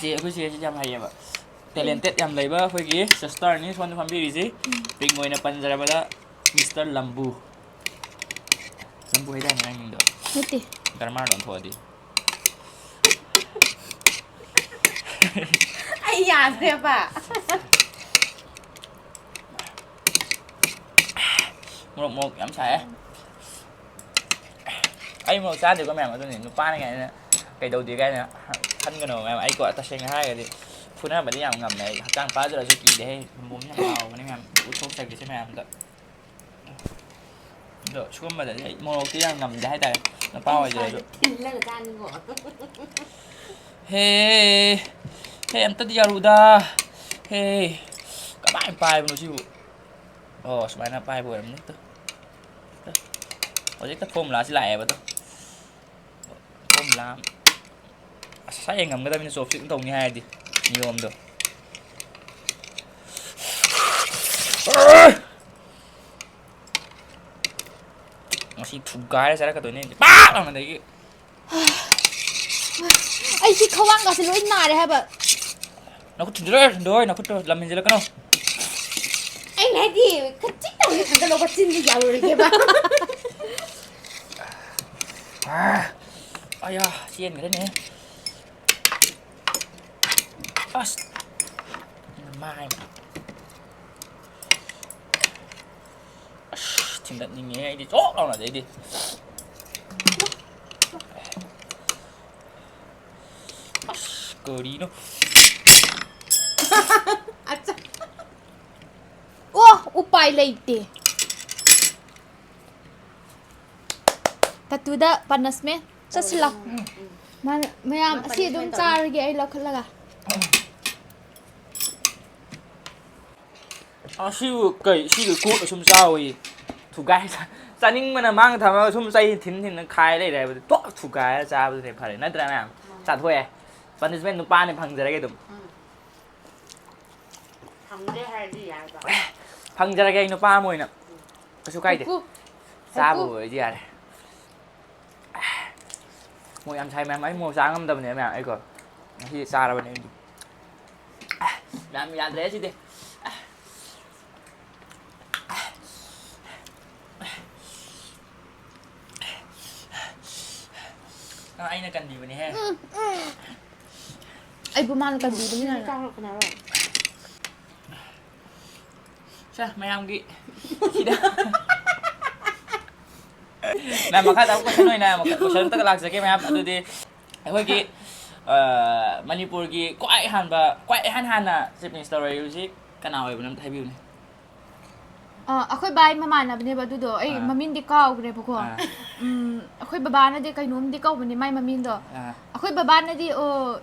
ꯆꯦ, ꯑꯩꯈꯣꯏ ꯆꯦꯁꯤ ꯌꯥꯝ ꯍꯩꯌꯦꯕ꯫ Talented ꯌꯥꯝ ꯂꯩꯕ ꯑꯩꯈꯣꯏꯒꯤ sisterꯅꯤ ꯁꯣꯝꯗ ꯐꯝꯕꯤꯔꯤꯁꯤ꯫ ꯎꯝ꯫ ꯃꯤꯡ ꯑꯣꯏꯅ ꯄꯟꯖꯔꯕꯗ Mister ꯂꯝꯕꯨ꯫ ꯂꯝꯕꯨ ꯍꯥꯏꯗꯥꯏꯅꯦ ꯅꯪ ꯃꯤꯡꯗꯣ? ꯅꯠꯇꯦ꯫ Grammar ꯑꯣꯟꯊꯣꯛꯑꯗꯤ꯫ ꯑꯩ ꯌꯥꯗ꯭ꯔꯦꯕ꯫ ꯃꯣꯔꯣꯛ, ꯃꯣꯔꯣꯛ ꯌꯥꯝ ꯁꯥꯏꯌꯦ꯫ ꯑꯩ ꯃꯣꯔꯣꯛ ꯆꯥꯗꯦꯀꯣ ꯃꯌꯥꯝ, ꯑꯗꯨꯅꯤ ꯅꯨꯄꯥꯅꯤ ꯀꯥꯏꯅ꯫ ꯀꯩꯗꯧꯗꯦ ꯀꯥꯏꯅ ꯈꯟꯒꯅꯣ ꯃꯌꯥꯝ꯫ ꯑꯩꯀꯣ, ꯇꯁꯦꯡꯅ ꯍꯥꯏꯔꯒꯗꯤ ꯐꯨꯅꯕꯗꯤ ꯌꯥꯝ ꯉꯝꯃꯦ꯫ ꯑꯩ ꯍꯛꯆꯥꯡ ꯐꯥꯗ꯭ꯔꯁꯨ ꯀꯤꯗꯦ꯫ ꯍꯦ, ꯕꯣꯝꯕꯣꯝ ꯌꯥꯝ ꯂꯥꯎꯕꯅꯦ ꯃꯌꯥꯝ꯫ ꯎꯠꯊꯣꯛꯆꯒꯦꯁꯦ ꯃꯌꯥꯝꯗ꯫ ꯑꯗꯣ ꯁꯤꯒꯨꯝꯕꯗꯗꯤ ꯑꯩ ꯃꯣꯔꯣꯛꯇꯤ ꯌꯥꯝ ꯉꯝꯗꯦ ꯍꯥꯏꯇꯥꯔꯦ, ꯅꯨꯄꯥ ꯑꯣꯏꯖꯔꯁꯨ꯫ ꯊꯤꯜꯂꯒ ꯆꯥꯅꯤꯡꯉꯣ꯫ ꯍꯦ, ꯍꯦ, ꯑꯝꯇꯗꯤ ꯌꯥꯔꯨꯗ꯫ ꯍꯦ, ꯀꯃꯥꯏꯅ ꯄꯥꯏꯕꯅꯣ ꯁꯤꯕꯨ? ꯑꯣ, ꯁꯨꯃꯥꯏꯅ ꯄꯥꯏꯕ ꯑꯣꯏꯔꯝꯅꯤ꯫ Two, two. ꯍꯧꯖꯤꯛꯇ ꯐꯣꯔꯃꯨꯂꯥꯁꯤ ꯂꯥꯛꯑꯦꯕ꯫ Two, formula. ꯑꯁ, ꯁꯥ ꯌꯦꯡ ꯉꯝꯒꯗꯕꯅꯤ ꯆꯣꯞꯁꯤꯛꯅ ꯇꯧꯅꯤ ꯍꯥꯏꯔꯗꯤ꯫ ꯅꯤꯌꯣꯝꯗꯣ꯫ ꯉꯁꯤ ꯊꯨꯒꯥꯏꯔ ꯆꯥꯔꯛꯀꯗꯣꯏꯅꯦ ꯑꯩꯗꯤ꯫ ꯄꯥꯛ ꯂꯥꯎꯅ ꯑꯗꯒꯤ꯫ ꯑꯩꯁꯤ ꯈ꯭ꯋꯥꯡꯒꯁꯦ ꯂꯣꯏ ꯅꯥꯔꯦ ꯍꯥꯏꯕ꯫ ꯅꯈꯨꯠ ꯊꯤꯟꯖꯤꯜꯂꯣ, ꯊꯤꯟꯗꯣꯛꯑꯣ, ꯅꯈꯨꯠꯇꯣ ꯂꯝ ꯍꯦꯟꯖꯤꯜꯂꯛꯀꯅꯣ꯫ ꯑꯩꯅ ꯍꯥꯏꯗꯤ ꯈꯖꯤꯛꯇꯪꯗꯤ ꯊꯥꯡꯒꯠꯂꯧꯕ ꯆꯤꯟꯗꯤ ꯌꯥꯔꯨꯔꯒꯦꯕ꯫ ꯑꯥ, ꯑꯌꯥ, ꯆꯦꯟꯈ꯭ꯔꯦꯅꯦ꯫ ꯑꯁ! ꯃꯥꯏ꯫ ꯑꯁ, ꯊꯤꯟꯗꯠꯅꯤꯡꯉꯦ ꯑꯩꯗꯤ ꯆꯣꯛ ꯂꯥꯎꯅ ꯑꯗꯩꯗꯤ꯫ ꯑꯁ, ꯀꯔꯤꯅꯣ? ꯑꯠꯆꯥ꯫ ꯑꯣ, ꯎꯄꯥꯏ ꯂꯩꯇꯦ꯫ ꯇꯥꯇꯨꯗ punishment ꯆꯠꯁꯤꯜꯂꯣ꯫ ꯃꯥꯅ, ꯃꯌꯥꯝ, ꯑꯁꯤ ꯑꯗꯨꯝ ꯆꯥꯔꯒꯦ ꯑꯩ ꯂꯧꯈꯠꯂꯒ꯫ ꯑꯁꯤꯕꯨ ꯀꯩ, ꯁꯤꯕꯨ ꯀꯣꯛꯅ ꯁꯨꯝ ꯆꯥꯎꯋꯤ꯫ ꯊꯨꯒꯥꯏ ꯆꯥ-, ꯆꯥꯅꯤꯡꯕꯅ ꯃꯥꯡ ꯊꯝꯃꯒ ꯁꯨꯝ ꯆꯩ ꯊꯤꯟ ꯊꯤꯟꯅ ꯈꯥꯏ ꯂꯩꯔꯦ ꯍꯥꯏꯕꯗꯤ ꯇꯣꯛ ꯊꯨꯒꯥꯏꯔ ꯆꯥꯕꯗꯨꯅ ꯐꯔꯦ꯫ ꯅꯠꯇ꯭ꯔꯥ ꯃꯌꯥꯝ? ꯆꯥꯊꯣꯛꯑꯦ꯫ Punishment ꯅꯨꯄꯥꯅꯤ ꯐꯪꯖꯔꯒꯦ ꯑꯗꯨꯝ꯫ ꯐꯪꯗꯦ ꯍꯥꯏꯔꯗꯤ ꯌꯥꯏꯕ꯫ ꯐꯪꯖꯔꯒꯦ ꯑꯩ ꯅꯨꯄꯥ ꯑꯃ ꯑꯣꯏꯅ꯫ ꯀꯩꯁꯨ ꯀꯥꯏꯗꯦ꯫ ꯍꯩꯀꯨ꯫ ꯆꯥꯕ ꯍꯩꯀꯨ꯫ ꯑꯣꯏꯔꯗꯤ ꯌꯥꯔꯦ꯫ ꯃꯣꯔꯣꯛ ꯌꯥꯝ ꯁꯥꯏ ꯃꯌꯥꯝ꯫ ꯑꯩ ꯃꯣꯔꯣꯛ ꯆꯥ ꯉꯝꯗꯕꯅꯦ ꯃꯌꯥꯝ꯫ ꯑꯩꯀꯣ ꯉꯁꯤ ꯆꯥꯔꯕꯅꯦ ꯑꯩꯗꯤ꯫ ꯃꯌꯥꯝ ꯌꯥꯗ꯭ꯔꯦ ꯁꯤꯗꯤ꯫ ꯅꯪ ꯑꯩꯅ ꯀꯟꯕꯤꯕꯅꯦꯍꯦ꯫ ꯎꯝ, ꯎꯝ꯫ ꯑꯩꯕꯨ ꯃꯥꯅ ꯀꯟꯕꯤꯕꯅꯤꯅ꯫ ꯁꯤꯗꯤ ꯆꯥꯔꯛꯄꯅꯦ ꯍꯥꯏꯕ꯫ ꯁꯦ, ꯃꯌꯥꯝꯒꯤ ꯁꯤꯗ꯫ ꯃꯌꯥꯝ, ꯃꯈꯥ ꯇꯥꯕ question ꯑꯣꯏꯅ ꯃꯈꯥ question ꯑꯝꯇꯒ ꯂꯥꯛꯆꯒꯦ, ꯃꯌꯥꯝ꯫ ꯑꯗꯨꯗꯤ ꯑꯩꯈꯣꯏꯒꯤ ꯃꯅꯤꯄꯨꯔꯒꯤ ꯈ꯭ꯋꯥꯏ ꯑꯍꯥꯟꯕ, ꯈ꯭ꯋꯥꯏ ꯏꯍꯥꯟ ꯍꯥꯟꯅ ꯆꯤꯐ ꯃꯤꯅꯤꯁꯇꯔ ꯑꯣꯏꯔꯤꯕꯁꯤ ꯀꯅꯥ ꯑꯣꯏꯕꯅꯣ ꯑꯝꯇ ꯍꯥꯏꯕꯤꯌꯨꯅꯦ꯫ ꯑꯩꯈꯣꯏ ꯕꯥꯏ ꯃꯃꯥꯟꯅꯕꯅꯦꯕ ꯑꯗꯨꯗꯣ, ꯑꯩ ꯑꯥ꯫ ꯃꯃꯤꯡꯗꯤ ꯀꯥꯎꯈ꯭ꯔꯦꯕꯀꯣ꯫ ꯑꯥ꯫ ꯎꯝ, ꯑꯩꯈꯣꯏ ꯕꯕꯥꯅꯗꯤ ꯀꯩꯅꯣꯝꯗꯤ ꯀꯧꯕꯅꯦ ꯃꯥꯏ ꯃꯃꯤꯡꯗꯣ꯫ ꯑꯥ꯫ ꯑꯩꯈꯣꯏ ꯕꯕꯥꯅꯗꯤ ꯑꯣ,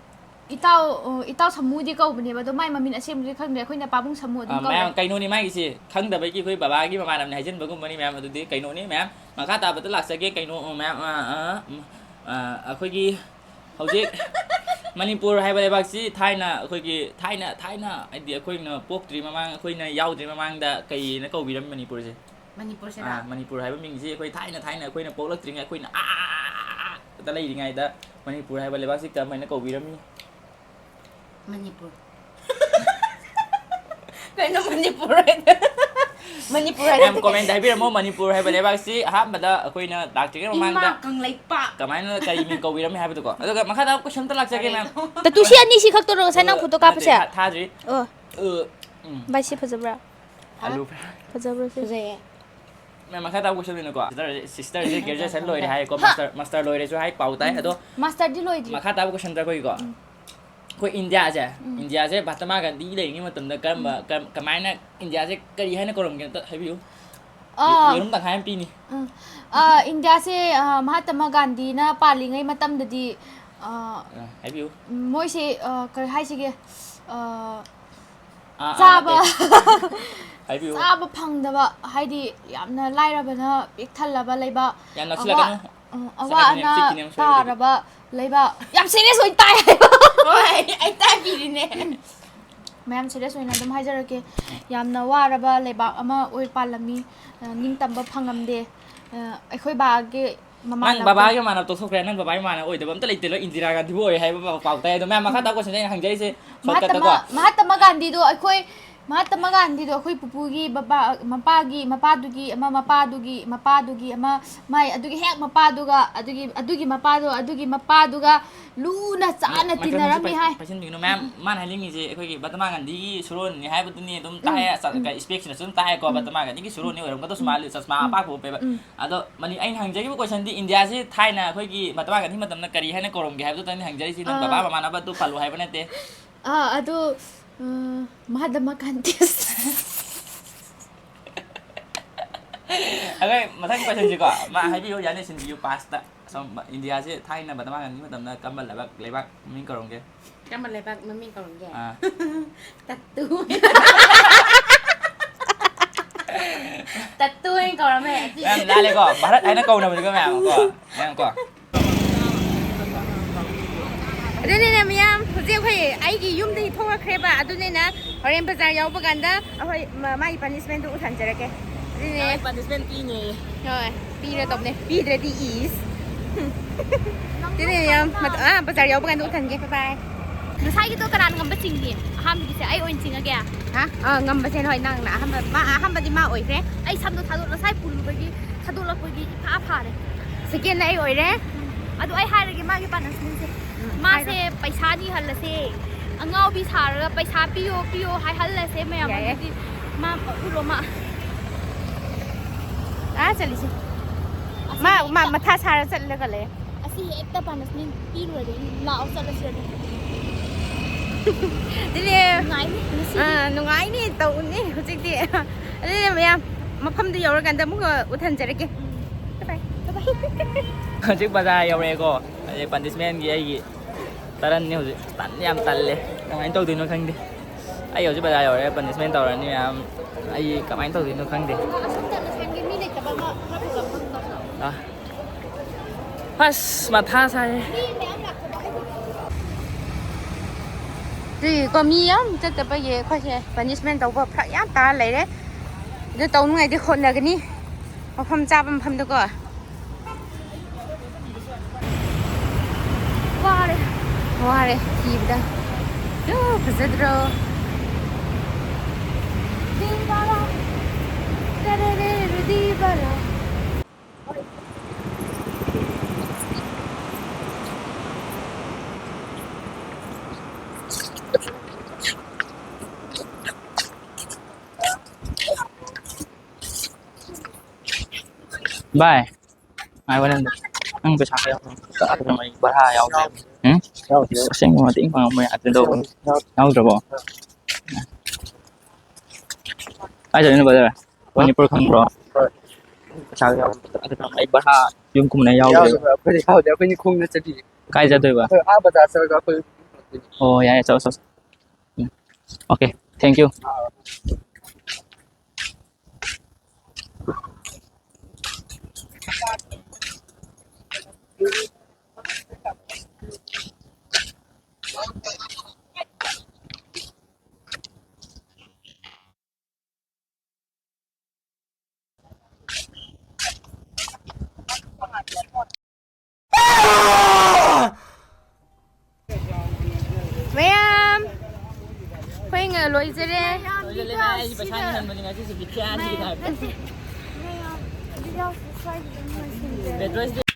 ꯏꯇꯥꯎ, ꯑꯣ, ꯏꯇꯥꯎ ꯁꯃꯨꯗꯤ ꯀꯧꯕꯅꯦꯕ, ꯑꯗꯣ ꯃꯥꯏ ꯃꯃꯤꯡ ꯑꯁꯦꯡꯕꯗꯤ ꯈꯪꯗ꯭ꯔꯦ, ꯑꯩꯈꯣꯏꯅ ꯄꯥꯕꯨꯡ ꯁꯃꯨ ꯑꯗꯨꯝ ꯑꯥ, ꯀꯧꯋꯦ꯫ ꯃꯌꯥꯝ ꯀꯩꯅꯣꯅꯤ ꯃꯥꯒꯤꯁꯤ, ꯈꯪꯗꯕꯒꯤ ꯑꯩꯈꯣꯏ ꯕꯕꯥꯒꯤ ꯃꯃꯥꯟꯅꯕꯅꯤ ꯍꯥꯏꯖꯤꯟꯕꯒꯨꯝꯕꯅꯤ ꯃꯌꯥꯝ꯫ ꯑꯗꯨꯗꯤ ꯀꯩꯅꯣꯅꯤ ꯃꯌꯥꯝ, ꯃꯈꯥ ꯇꯥꯕꯗ ꯂꯥꯛꯆꯒꯦ꯫ ꯀꯩꯅꯣ, ꯑ, ꯃꯌꯥꯝ, ꯑ, ꯑ, ꯎꯝ, ꯑ, ꯑꯩꯈꯣꯏꯒꯤ ꯍꯧꯖꯤꯛ ꯃꯅꯤꯄꯨꯔ ꯍꯥꯏꯕ ꯂꯩꯕꯥꯛꯁꯤ ꯊꯥꯏꯅ ꯑꯩꯈꯣꯏꯒꯤ, ꯊꯥꯏꯅ, ꯊꯥꯏꯅ ꯍꯥꯏꯗꯤ ꯑꯩꯈꯣꯏꯅ ꯄꯣꯛꯇ꯭ꯔꯤ ꯃꯃꯥꯡ, ꯑꯩꯈꯣꯏꯅ ꯌꯥꯎꯗ꯭ꯔꯤ ꯃꯃꯥꯡꯗ ꯀꯩꯅ ꯀꯧꯕꯤꯔꯝꯃꯤ ꯃꯅꯤꯄꯨꯔꯁꯦ? ꯃꯅꯤꯄꯨꯔꯁꯤꯔ? ꯑꯥ, ꯃꯅꯤꯄꯨꯔ ꯍꯥꯏꯕ ꯃꯤꯡꯁꯤ ꯑꯩꯈꯣꯏ ꯊꯥꯏꯅ, ꯊꯥꯏꯅ ꯑꯩꯈꯣꯏꯅ ꯄꯣꯛꯂꯛꯇ꯭ꯔꯤꯉꯩ, ꯑꯩꯈꯣꯏꯅ ꯑꯥꯗ ꯂꯩꯔꯤꯉꯩꯗ ꯃꯅꯤꯄꯨꯔ ꯍꯥꯏꯕ ꯂꯩꯕꯥꯛꯁꯤ ꯀꯔꯝꯍꯥꯏꯅ ꯀꯧꯕꯤꯔꯝꯃꯤ? ꯃꯅꯤꯄꯨꯔ꯫ ꯀꯩꯅꯣ ꯃꯅꯤꯄꯨꯔ ꯍꯥꯏꯗ? ꯃꯅꯤꯄꯨꯔ ꯍꯥꯏꯗ ꯃꯌꯥꯝ ꯀꯣꯃꯦꯟꯗ ꯍꯥꯏꯕꯤꯔꯝꯃꯣ, ꯃꯅꯤꯄꯨꯔ ꯍꯥꯏꯕ ꯂꯩꯕꯥꯛꯁꯤ ꯑꯍꯥꯟꯕꯗ ꯑꯩꯈꯣꯏꯅ ꯂꯥꯛꯇ꯭ꯔꯤꯉꯩ ꯃꯃꯥꯡꯗ ꯏꯃꯥ ꯀꯪꯂꯩꯄꯥꯛ꯫ ꯀꯃꯥꯏꯅ, ꯀꯔꯤ ꯃꯤꯡ ꯀꯧꯕꯤꯔꯝꯃꯤ ꯍꯥꯏꯕꯗꯨꯀꯣ꯫ ꯑꯗꯨꯒ ꯃꯈꯥ ꯇꯥꯕ ꯀꯣꯏꯁꯟ ꯑꯝꯇ ꯂꯥꯛꯆꯒꯦ, ꯃꯦꯝ꯫ ꯇꯇꯨ ꯁꯤ ꯑꯅꯤꯁꯤ ꯈꯛꯇꯔꯣ ꯉꯁꯥꯏ ꯅꯪ ꯐꯣꯇꯣ ꯀꯥꯞꯄꯁꯦ? ꯅꯠꯇꯦ, ꯊꯥ-, ꯊꯥꯗ꯭ꯔꯤ꯫ ꯑꯣ, ꯑ, ꯎꯝ꯫ ꯚꯥꯏ, ꯁꯤ ꯐꯖꯕ꯭ꯔꯥ? ꯑꯂꯨ꯫ ꯐꯖꯕ꯭ꯔꯥ ꯁꯤ? ꯐꯖꯩꯌꯦ꯫ ꯃꯦꯝ, ꯃꯈꯥ ꯇꯥꯕ ꯀꯣꯏꯁꯟꯗꯨꯅꯀꯣ, ꯁꯤꯁꯇꯔꯁꯦ, ꯁꯤꯁꯇꯔꯁꯦ ꯒ꯭ꯔꯦꯖꯨꯑꯦꯁꯟ ꯂꯣꯏꯔꯦ ꯍꯥꯏꯀꯣ, ꯃꯥꯁꯇꯔ, ꯃꯥꯁꯇꯔ ꯂꯣꯏꯔꯦꯁꯨ ꯍꯥꯏ, ꯄꯥꯎ ꯇꯥꯏ꯫ ꯑꯗꯣ ꯃꯥꯁꯇꯔꯗꯤ ꯂꯣꯏꯗ꯭ꯔꯤ꯫ ꯃꯈꯥ ꯇꯥꯕ ꯀꯣꯏꯁꯟꯗ ꯑꯩꯈꯣꯏꯒꯤꯀꯣ, ꯑꯩꯈꯣꯏ ꯏꯟꯗꯤꯌꯥꯁꯦ, ꯏꯟꯗꯤꯌꯥꯁꯦ ꯃꯍꯥꯇꯃꯥ ꯒꯥꯟꯙꯤ ꯂꯩꯔꯤꯉꯩ ꯃꯇꯝꯗ ꯀꯔꯝꯕ, ꯀꯔꯝ-, ꯀꯃꯥꯏꯅ ꯏꯟꯗꯤꯌꯥꯁꯦ ꯀꯔꯤ ꯍꯥꯏꯅ ꯀꯧꯔꯝꯒꯦ ꯑꯝꯇ ꯍꯥꯏꯕꯤꯌꯨ꯫ ꯑꯥ꯫ ꯌꯦꯔꯨꯝ ꯇꯪꯈꯥꯏ ꯑꯃ ꯄꯤꯅꯤ꯫ ꯎꯝ꯫ ꯑꯥ, ꯏꯟꯗꯤꯌꯥꯁꯦ, ꯑꯥ, ꯃꯍꯥꯇꯃꯥ ꯒꯥꯟꯙꯤꯅ ꯄꯥꯜꯂꯤꯉꯩ ꯃꯇꯝꯗꯗꯤ, ꯑꯥ, ꯑꯥ, ꯍꯥꯏꯕꯤꯌꯨ꯫ ꯃꯣꯏꯁꯦ, ꯑꯥ, ꯀꯔꯤ ꯍꯥꯏꯁꯤꯒꯦ? ꯑꯥ, ꯑꯥ, ꯑꯥ, ꯆꯥꯕ okay꯫ ꯍꯥꯏꯕꯤꯌꯨ꯫ ꯆꯥꯕ ꯐꯪꯗꯕ, ꯍꯥꯏꯗꯤ ꯌꯥꯝꯅ ꯂꯥꯏꯔꯕꯅ ꯄꯤꯛ ꯊꯜꯂꯕ ꯂꯩꯕꯥꯛ, ꯌꯥꯝ ꯑꯋꯥ-, ꯅꯛꯁꯤꯜꯂꯛꯀꯅꯨ꯫ ꯎꯝ, ꯁꯣꯏꯔꯛꯀꯅꯤ, ꯑꯋꯥ ꯑꯅꯥ ꯆꯤꯛꯀꯅꯤ ꯑꯃꯨꯛ ꯁꯣꯏꯔꯛꯀꯅꯤ꯫ ꯇꯥꯔꯕ ꯂꯩꯕꯥꯛ꯫ ꯌꯥꯝ ꯁꯤꯔꯤꯌꯁ ꯑꯣꯏꯅ ꯇꯥꯏ꯫ ꯍꯣꯏ, ꯑꯩ ꯇꯥꯛꯄꯤꯔꯤꯅꯦ꯫ ꯃꯌꯥꯝ ꯁꯤꯔꯤꯌꯁ ꯑꯣꯏꯅ ꯑꯗꯨꯝ ꯍꯥꯏꯖꯔꯛꯀꯦ꯫ ꯌꯥꯝꯅ ꯋꯥꯔꯕ ꯂꯩꯕꯥꯛ ꯑꯃ ꯑꯣꯏ ꯄꯥꯜꯂꯝꯃꯤ꯫ ꯑ, ꯅꯤꯡꯇꯝꯕ ꯐꯪꯉꯝꯗꯦ꯫ ꯑ, ꯑꯩꯈꯣꯏ ꯕꯥꯒꯤ ꯅꯪ ꯃꯃꯥꯟꯅꯕ ꯕꯕꯥꯒꯤ ꯃꯃꯥꯟꯅꯕ ꯇꯣꯛꯊꯣꯛꯈ꯭ꯔꯦ, ꯅꯪ ꯕꯕꯥꯒꯤ ꯃꯃꯥꯟꯅꯕ ꯑꯣꯏꯗꯕ ꯑꯝꯇ ꯂꯩꯇꯦ, ꯂꯣꯏ ꯏꯟꯗꯤꯔꯥ ꯒꯥꯟꯙꯤꯕꯨ ꯑꯣꯏꯔꯦ ꯍꯥꯏꯕ ꯄꯥꯎ, ꯄꯥꯎ ꯇꯥꯏ꯫ ꯑꯗꯣ ꯃꯌꯥꯝ ꯃꯈꯥ ꯇꯥꯕ ꯀꯣꯏꯁꯟꯁꯦ ꯑꯩꯅ ꯍꯪꯖꯔꯤꯁꯦ ꯁꯣꯔꯠꯀꯠꯇꯀꯣ꯫ ꯃꯍꯥꯇꯃꯥ, ꯃꯍꯥꯇꯃꯥ ꯒꯥꯟꯙꯤꯗꯣ ꯑꯩꯈꯣꯏ ꯃꯍꯥꯇꯃꯥ ꯒꯥꯟꯙꯤꯗꯣ ꯑꯩꯈꯣꯏ ꯄꯨꯄꯨꯒꯤ ꯕꯕꯥ, ꯃꯄꯥꯒꯤ ꯃꯄꯥꯗꯨꯒꯤ ꯑꯃ, ꯃꯄꯥꯗꯨꯒꯤ ꯃꯄꯥꯗꯨꯒꯤ ꯑꯃ, ꯃꯥꯏ ꯑꯗꯨꯒꯤ ꯍꯦꯛ ꯃꯄꯥꯗꯨꯒ, ꯑꯗꯨꯒꯤ, ꯑꯗꯨꯒꯤ ꯃꯄꯥꯗꯣ, ꯑꯗꯨꯒꯤ ꯃꯄꯥꯗꯨꯒ ꯂꯨꯅ ꯆꯥꯟꯅ ꯃꯥꯏꯀ꯭ꯔꯣꯐꯣꯟꯁꯦ ꯇꯤꯟꯅꯔꯝꯃꯤ ꯄꯥꯏ-, ꯍꯥꯏ꯫ ꯄꯥꯏꯁꯤꯟꯕꯤꯒꯅꯨ, ꯃꯌꯥꯝ꯫ ꯎꯝ꯫ ꯃꯥꯅ ꯍꯥꯏꯅꯤꯡꯉꯤꯁꯦ ꯑꯩꯈꯣꯏꯒꯤ ꯃꯍꯥꯇꯃꯥ ꯒꯥꯟꯙꯤꯒꯤ ꯁꯨꯔꯣꯟꯅꯤ ꯍꯥꯏꯕꯗꯨꯅꯤ ꯑꯗꯨꯝ ꯇꯥꯏ, ꯎꯝ꯫ ꯆ-, ꯎꯝ꯫ ꯀ-, speech ꯅꯁꯨ ꯑꯗꯨꯝ ꯇꯥꯏꯀꯣ, ꯎꯝ꯫ ꯃꯍꯥꯇꯃꯥ ꯒꯥꯟꯙꯤꯒꯤ ꯁꯨꯔꯣꯟꯅꯤ ꯑꯣꯏꯔꯝꯒꯗꯧꯁꯨ ꯎꯝ꯫ ꯃꯥꯜꯂꯤ, ꯆꯁꯃꯥ ꯎꯝ꯫ ꯑꯄꯥꯛꯄ ꯎꯞꯄꯦꯕ꯫ ꯎꯝ꯫ ꯑꯗꯣ ꯃꯅꯤ-, ꯑꯩꯅ ꯍꯪꯖꯔꯤꯕ questionꯗꯤ ꯏꯟꯗꯤꯌꯥꯁꯤ ꯊꯥꯏꯅ ꯑꯩꯈꯣꯏꯒꯤ ꯃꯍꯥꯇꯃꯥ ꯒꯥꯟꯙꯤ ꯃꯇꯝꯗ ꯀꯔꯤ ꯍꯥꯏꯅ ꯀꯧꯔꯝꯒꯦ ꯍꯥꯏꯕꯗꯨꯇꯪꯅꯤ ꯍꯪꯖꯔꯤꯁꯤ, ꯅꯪ ꯑꯥ꯫ ꯕꯕꯥ ꯃꯃꯥꯟꯅꯕꯗꯨ ꯄꯜꯂꯨ ꯍꯥꯏꯕ ꯅꯠꯇꯦ꯫ ꯑꯥ, ꯑꯗꯨ, ꯎꯝ, ꯃꯍꯥꯇꯃꯥ ꯒꯥꯟꯙꯤ꯫ ꯑꯩꯈꯣꯏ ꯃꯊꯪꯒꯤ questionꯁꯤꯀꯣ, ꯃꯥ ꯍꯥꯏꯕꯤꯌꯨ, ꯌꯥꯅꯤ, ꯁꯤꯟꯕꯤꯌꯨ, pastꯇ꯫ ꯑꯁꯣꯝ ꯏꯟꯗꯤꯌꯥꯁꯦ ꯊꯥꯏꯅ ꯃꯍꯥꯇꯃꯥ ꯒꯥꯟꯙꯤ ꯃꯇꯝꯗ ꯀꯔꯝꯕ ꯂꯩꯕꯥꯛ, ꯂꯩꯕꯥꯛ ꯃꯃꯤꯡ ꯀꯧꯔꯝꯒꯦ? ꯀꯔꯝꯕ ꯂꯩꯕꯥꯛ ꯃꯃꯤꯡ ꯀꯧꯔꯝꯒꯦ? ꯑꯥ꯫ ꯇꯠꯇꯨ꯫ ꯇꯠꯇꯨ ꯍꯥꯏꯅ ꯀꯧꯔꯝꯃꯦ, ꯑꯗꯨꯏ꯫ ꯌꯥꯝ ꯂꯥꯜꯂꯦꯀꯣ, ꯚꯥꯔꯠ ꯍꯥꯏꯅ ꯀꯧꯅꯕꯅꯤꯀꯣ, ꯃꯌꯥꯝ ꯀꯣ, ꯃꯌꯥꯝ ꯀꯣ꯫ ꯑꯗꯨꯅꯤꯅ ꯃꯌꯥꯝ, ꯍꯧꯖꯤꯛ ꯑꯩꯈꯣꯏ ꯑꯩꯒꯤ ꯌꯨꯝꯗꯒꯤ ꯊꯣꯛꯂꯛꯈ꯭ꯔꯦꯕ, ꯑꯗꯨꯅꯤꯅ ꯍꯣꯔꯦꯟ ꯕꯖꯥꯔ ꯌꯧꯕ ꯀꯥꯟꯗ ꯑꯩꯈꯣꯏ ꯃ-, ꯃꯥꯒꯤ punishmentꯗꯨ ꯎꯠꯍꯟꯖꯔꯛꯀꯦ꯫ ꯑꯗꯨꯅꯦ꯫ ꯃꯥꯒꯤ punishment ꯄꯤꯅꯦꯌꯦ꯫ ꯍꯣꯏ, ꯄꯤꯔꯗꯧꯅꯦ꯫ ꯄꯤꯗ꯭ꯔꯗꯤ ꯏꯁ꯫ ꯑꯗꯨꯅꯦ ꯌꯥꯝ ꯃꯠ-, ꯑꯥ, ꯕꯖꯥꯔ ꯌꯧꯕ ꯀꯥꯟꯗ ꯎꯠꯍꯟꯒꯦ꯫ Bye bye꯫ ꯉꯁꯥꯏꯒꯤꯗꯣ ꯀꯅꯥꯅ ꯉꯝꯕ ꯆꯤꯡꯒꯦ? ꯑꯍꯥꯟꯕꯒꯤꯁꯦ ꯑꯩ ꯑꯣꯏꯅ ꯆꯤꯡꯉꯒꯦ? ꯍꯥ? ꯑꯥ, ꯉꯝꯕꯁꯦ ꯍꯣꯏ, ꯅꯪꯅ ꯑꯍꯥꯟꯕ, ꯃꯥ ꯑꯍꯥꯟꯕꯗꯤ ꯃꯥ ꯑꯣꯏꯈ꯭ꯔꯦ꯫ ꯑꯩ ꯁꯝꯗꯣ ꯊꯥꯗꯣꯛ-, ꯉꯁꯥꯏ ꯄꯨꯜꯂꯨꯕꯒꯤ ꯊꯥꯗꯣꯛꯂꯛꯄꯒꯤ ꯏꯐꯥ ꯐꯥꯔꯦ꯫ Secondꯅ ꯑꯩ ꯑꯣꯏꯔꯦ꯫ ꯑꯗꯣ ꯑꯩ ꯍꯥꯏꯔꯒꯦ ꯃꯥꯒꯤ punishmentꯁꯦ꯫ ꯎꯝ, ꯃꯥꯁꯦ ꯍꯥꯏꯔꯣ꯫ ꯄꯩꯁꯥ ꯅꯤꯍꯜꯂꯁꯦ, ꯑꯉꯥꯎꯕꯤ ꯁꯥꯔꯒ ꯄꯩꯁꯥ ꯄꯤꯌꯣ, ꯄꯤꯌꯣ ꯍꯥꯏꯍꯜꯂꯁꯦ ꯃꯌꯥꯝ꯫ ꯌꯥꯏꯌꯦ꯫ ꯑꯗꯨꯗꯤ ꯃꯥ ꯎꯠꯂꯣ ꯃꯥ꯫ ꯑꯥ ꯆꯠꯂꯤꯁꯦ꯫ ꯑꯁꯤ ꯃꯥ, ꯃꯥ ꯍꯦꯛꯇ ꯃꯊꯥ ꯁꯥꯔ ꯆꯠꯂꯒ ꯂꯩ꯫ ꯑꯁꯤ ꯍꯦꯛꯇ punishment ꯄꯤꯔꯨꯔꯗꯤ ꯂꯥꯛꯑꯣ ꯆꯠꯂꯁꯤ ꯑꯗꯨꯝ꯫ ꯑꯗꯨꯅꯦ꯫ ꯅꯨꯡꯉꯥꯏꯅꯤ ꯉꯁꯤꯗꯤ꯫ ꯑꯥ, ꯅꯨꯡꯉꯥꯏꯅꯤ ꯇꯧꯅꯤ ꯍꯧꯖꯤꯛꯇꯤ꯫ ꯑꯗꯨꯅꯦ ꯃꯌꯥꯝ, ꯃꯐꯝꯗꯨ ꯌꯧꯔꯀꯥꯟꯗ ꯑꯃꯨꯛꯀ ꯎꯠꯍꯟꯖꯔꯛꯀꯦ꯫ ꯎꯝ꯫ Bye bye꯫ Bye bye꯫ ꯍꯧꯖꯤꯛ ꯕꯖꯥꯔ ꯌꯧꯔꯛꯑꯦꯀꯣ꯫ ꯑꯗꯩ punishmentꯀꯤ ꯑꯩꯒꯤ ꯇꯔꯟꯅꯤ ꯍꯧꯖꯤꯛ꯫ ꯇꯟ ꯌꯥꯝ ꯇꯜꯂꯦ꯫ ꯀꯃꯥꯏꯅ ꯇꯧꯗꯣꯏꯅꯣ ꯈꯪꯗꯦ꯫ ꯑꯩ ꯍꯧꯖꯤꯛ ꯕꯖꯥꯔ ꯌꯧꯔꯦ, punishment ꯇꯧꯔꯅꯤ ꯃꯌꯥꯝ꯫ ꯑꯩ ꯀꯃꯥꯏꯅ ꯇꯧꯗꯣꯏꯅꯣ ꯈꯪꯗꯦ꯫ ꯑꯁꯣꯝꯗ ꯉꯁꯥꯏꯒꯤ ꯃꯤ ꯂꯩꯇꯕ ꯑꯃ ꯈꯔ ꯐꯖꯕ ꯑꯃ ꯇꯧꯁꯤꯔꯣ? ꯑꯥ꯫ ꯑꯁ, ꯃꯊꯥ ꯁꯥꯏ꯫ ꯃꯤ ꯃꯌꯥꯝ ꯂꯥꯛꯇꯕ ꯑꯩꯕꯨ꯫ ꯑꯗꯨꯒꯤꯀꯣ, ꯃꯤ ꯌꯥꯝ ꯆꯠꯇꯕꯒꯤ ꯑꯩꯈꯣꯏꯁꯦ punishment ꯇꯧꯕ ꯐꯔꯛ ꯌꯥꯝ ꯇꯥꯔ ꯂꯩꯔꯦ꯫ ꯑꯗꯨ ꯇꯧꯅꯉꯥꯏꯗꯤ ꯍꯣꯠꯅꯒꯅꯤ꯫ ꯃꯐꯝ ꯆꯥꯕ ꯃꯐꯝꯗꯀꯣ꯫ ꯋꯥꯔꯦ꯫ ꯋꯥꯔꯦ ꯊꯤꯕꯗ꯫ ꯌꯣ, ꯐꯖꯗ꯭ꯔꯣ? ꯚꯥꯏ, ꯉꯥꯏꯈꯣꯅꯦ ꯑꯝꯇ꯫ ꯅꯪ ꯄꯩꯁꯥ ꯀꯌꯥ ꯌꯥꯎꯔꯝꯒꯦ? ꯚꯔꯥ ꯌꯥꯎꯗꯦ꯫ ꯎꯝ? ꯌꯥꯎꯗꯦ꯫ ꯑꯁꯦꯡꯕ ꯃꯇꯦꯡ ꯄꯥꯡꯉꯝꯃꯣꯏ ꯑꯗꯨꯗꯣ꯫ ꯌꯥꯎꯗꯦ꯫ ꯌꯥꯎꯗ꯭ꯔꯕꯣ? ꯀꯥꯏ ꯆꯠꯂꯤꯅꯣ, brother? ꯃꯅꯤꯄꯨꯔ ꯈꯪꯕ꯭ꯔꯣ? ꯍꯣꯏ꯫ ꯄꯩꯁꯥ ꯌꯥꯎꯗꯦ꯫ ꯑꯗꯨꯅ ꯑꯩ ꯚꯔꯥ ꯌꯨꯝ ꯀꯨꯝꯅ ꯌꯥꯎꯗꯦ꯫ ꯌꯥꯎꯗꯦ, ꯑꯩꯈꯣꯏꯗꯤ ꯌꯥꯎꯗꯦ꯫ ꯑꯩꯈꯣꯏꯗꯤ ꯈꯣꯡꯅ ꯆꯠꯂꯤꯅꯦ꯫ ꯀꯥꯏ ꯆꯠꯇꯣꯏꯕ? ꯑꯩꯈꯣꯏ ꯑꯥ ꯕꯖꯥꯔ ꯆꯠꯂꯒ ꯑꯩꯈꯣꯏ ꯑꯣ, ꯌꯥꯏ, ꯌꯥꯏ, ꯆꯠꯂꯣ, ꯆꯠꯂꯣ꯫ ꯎꯝ꯫ Okay, thank you. ꯃꯌꯥꯝ, ꯑꯩꯈꯣꯏ ꯉ-, ꯂꯣꯏꯖꯔꯦ꯫ ꯂꯣꯏꯖꯔꯦ, ꯑꯩ ꯄꯩꯁꯥ ꯍꯟꯕꯅꯤ ꯉꯁꯤꯁꯦ, ꯕꯤꯠ ꯌꯥꯝ ꯍꯟꯈꯤꯗꯦ ꯍꯥꯏꯕ꯫ ꯅꯠꯇꯦ, ꯃꯌꯥꯝ, video ꯁ꯭ꯋꯥꯏꯁꯤꯗ ꯑꯗꯨꯝ ꯂꯣꯏꯁꯤꯟꯖꯔꯦ꯫ Veterans Day꯫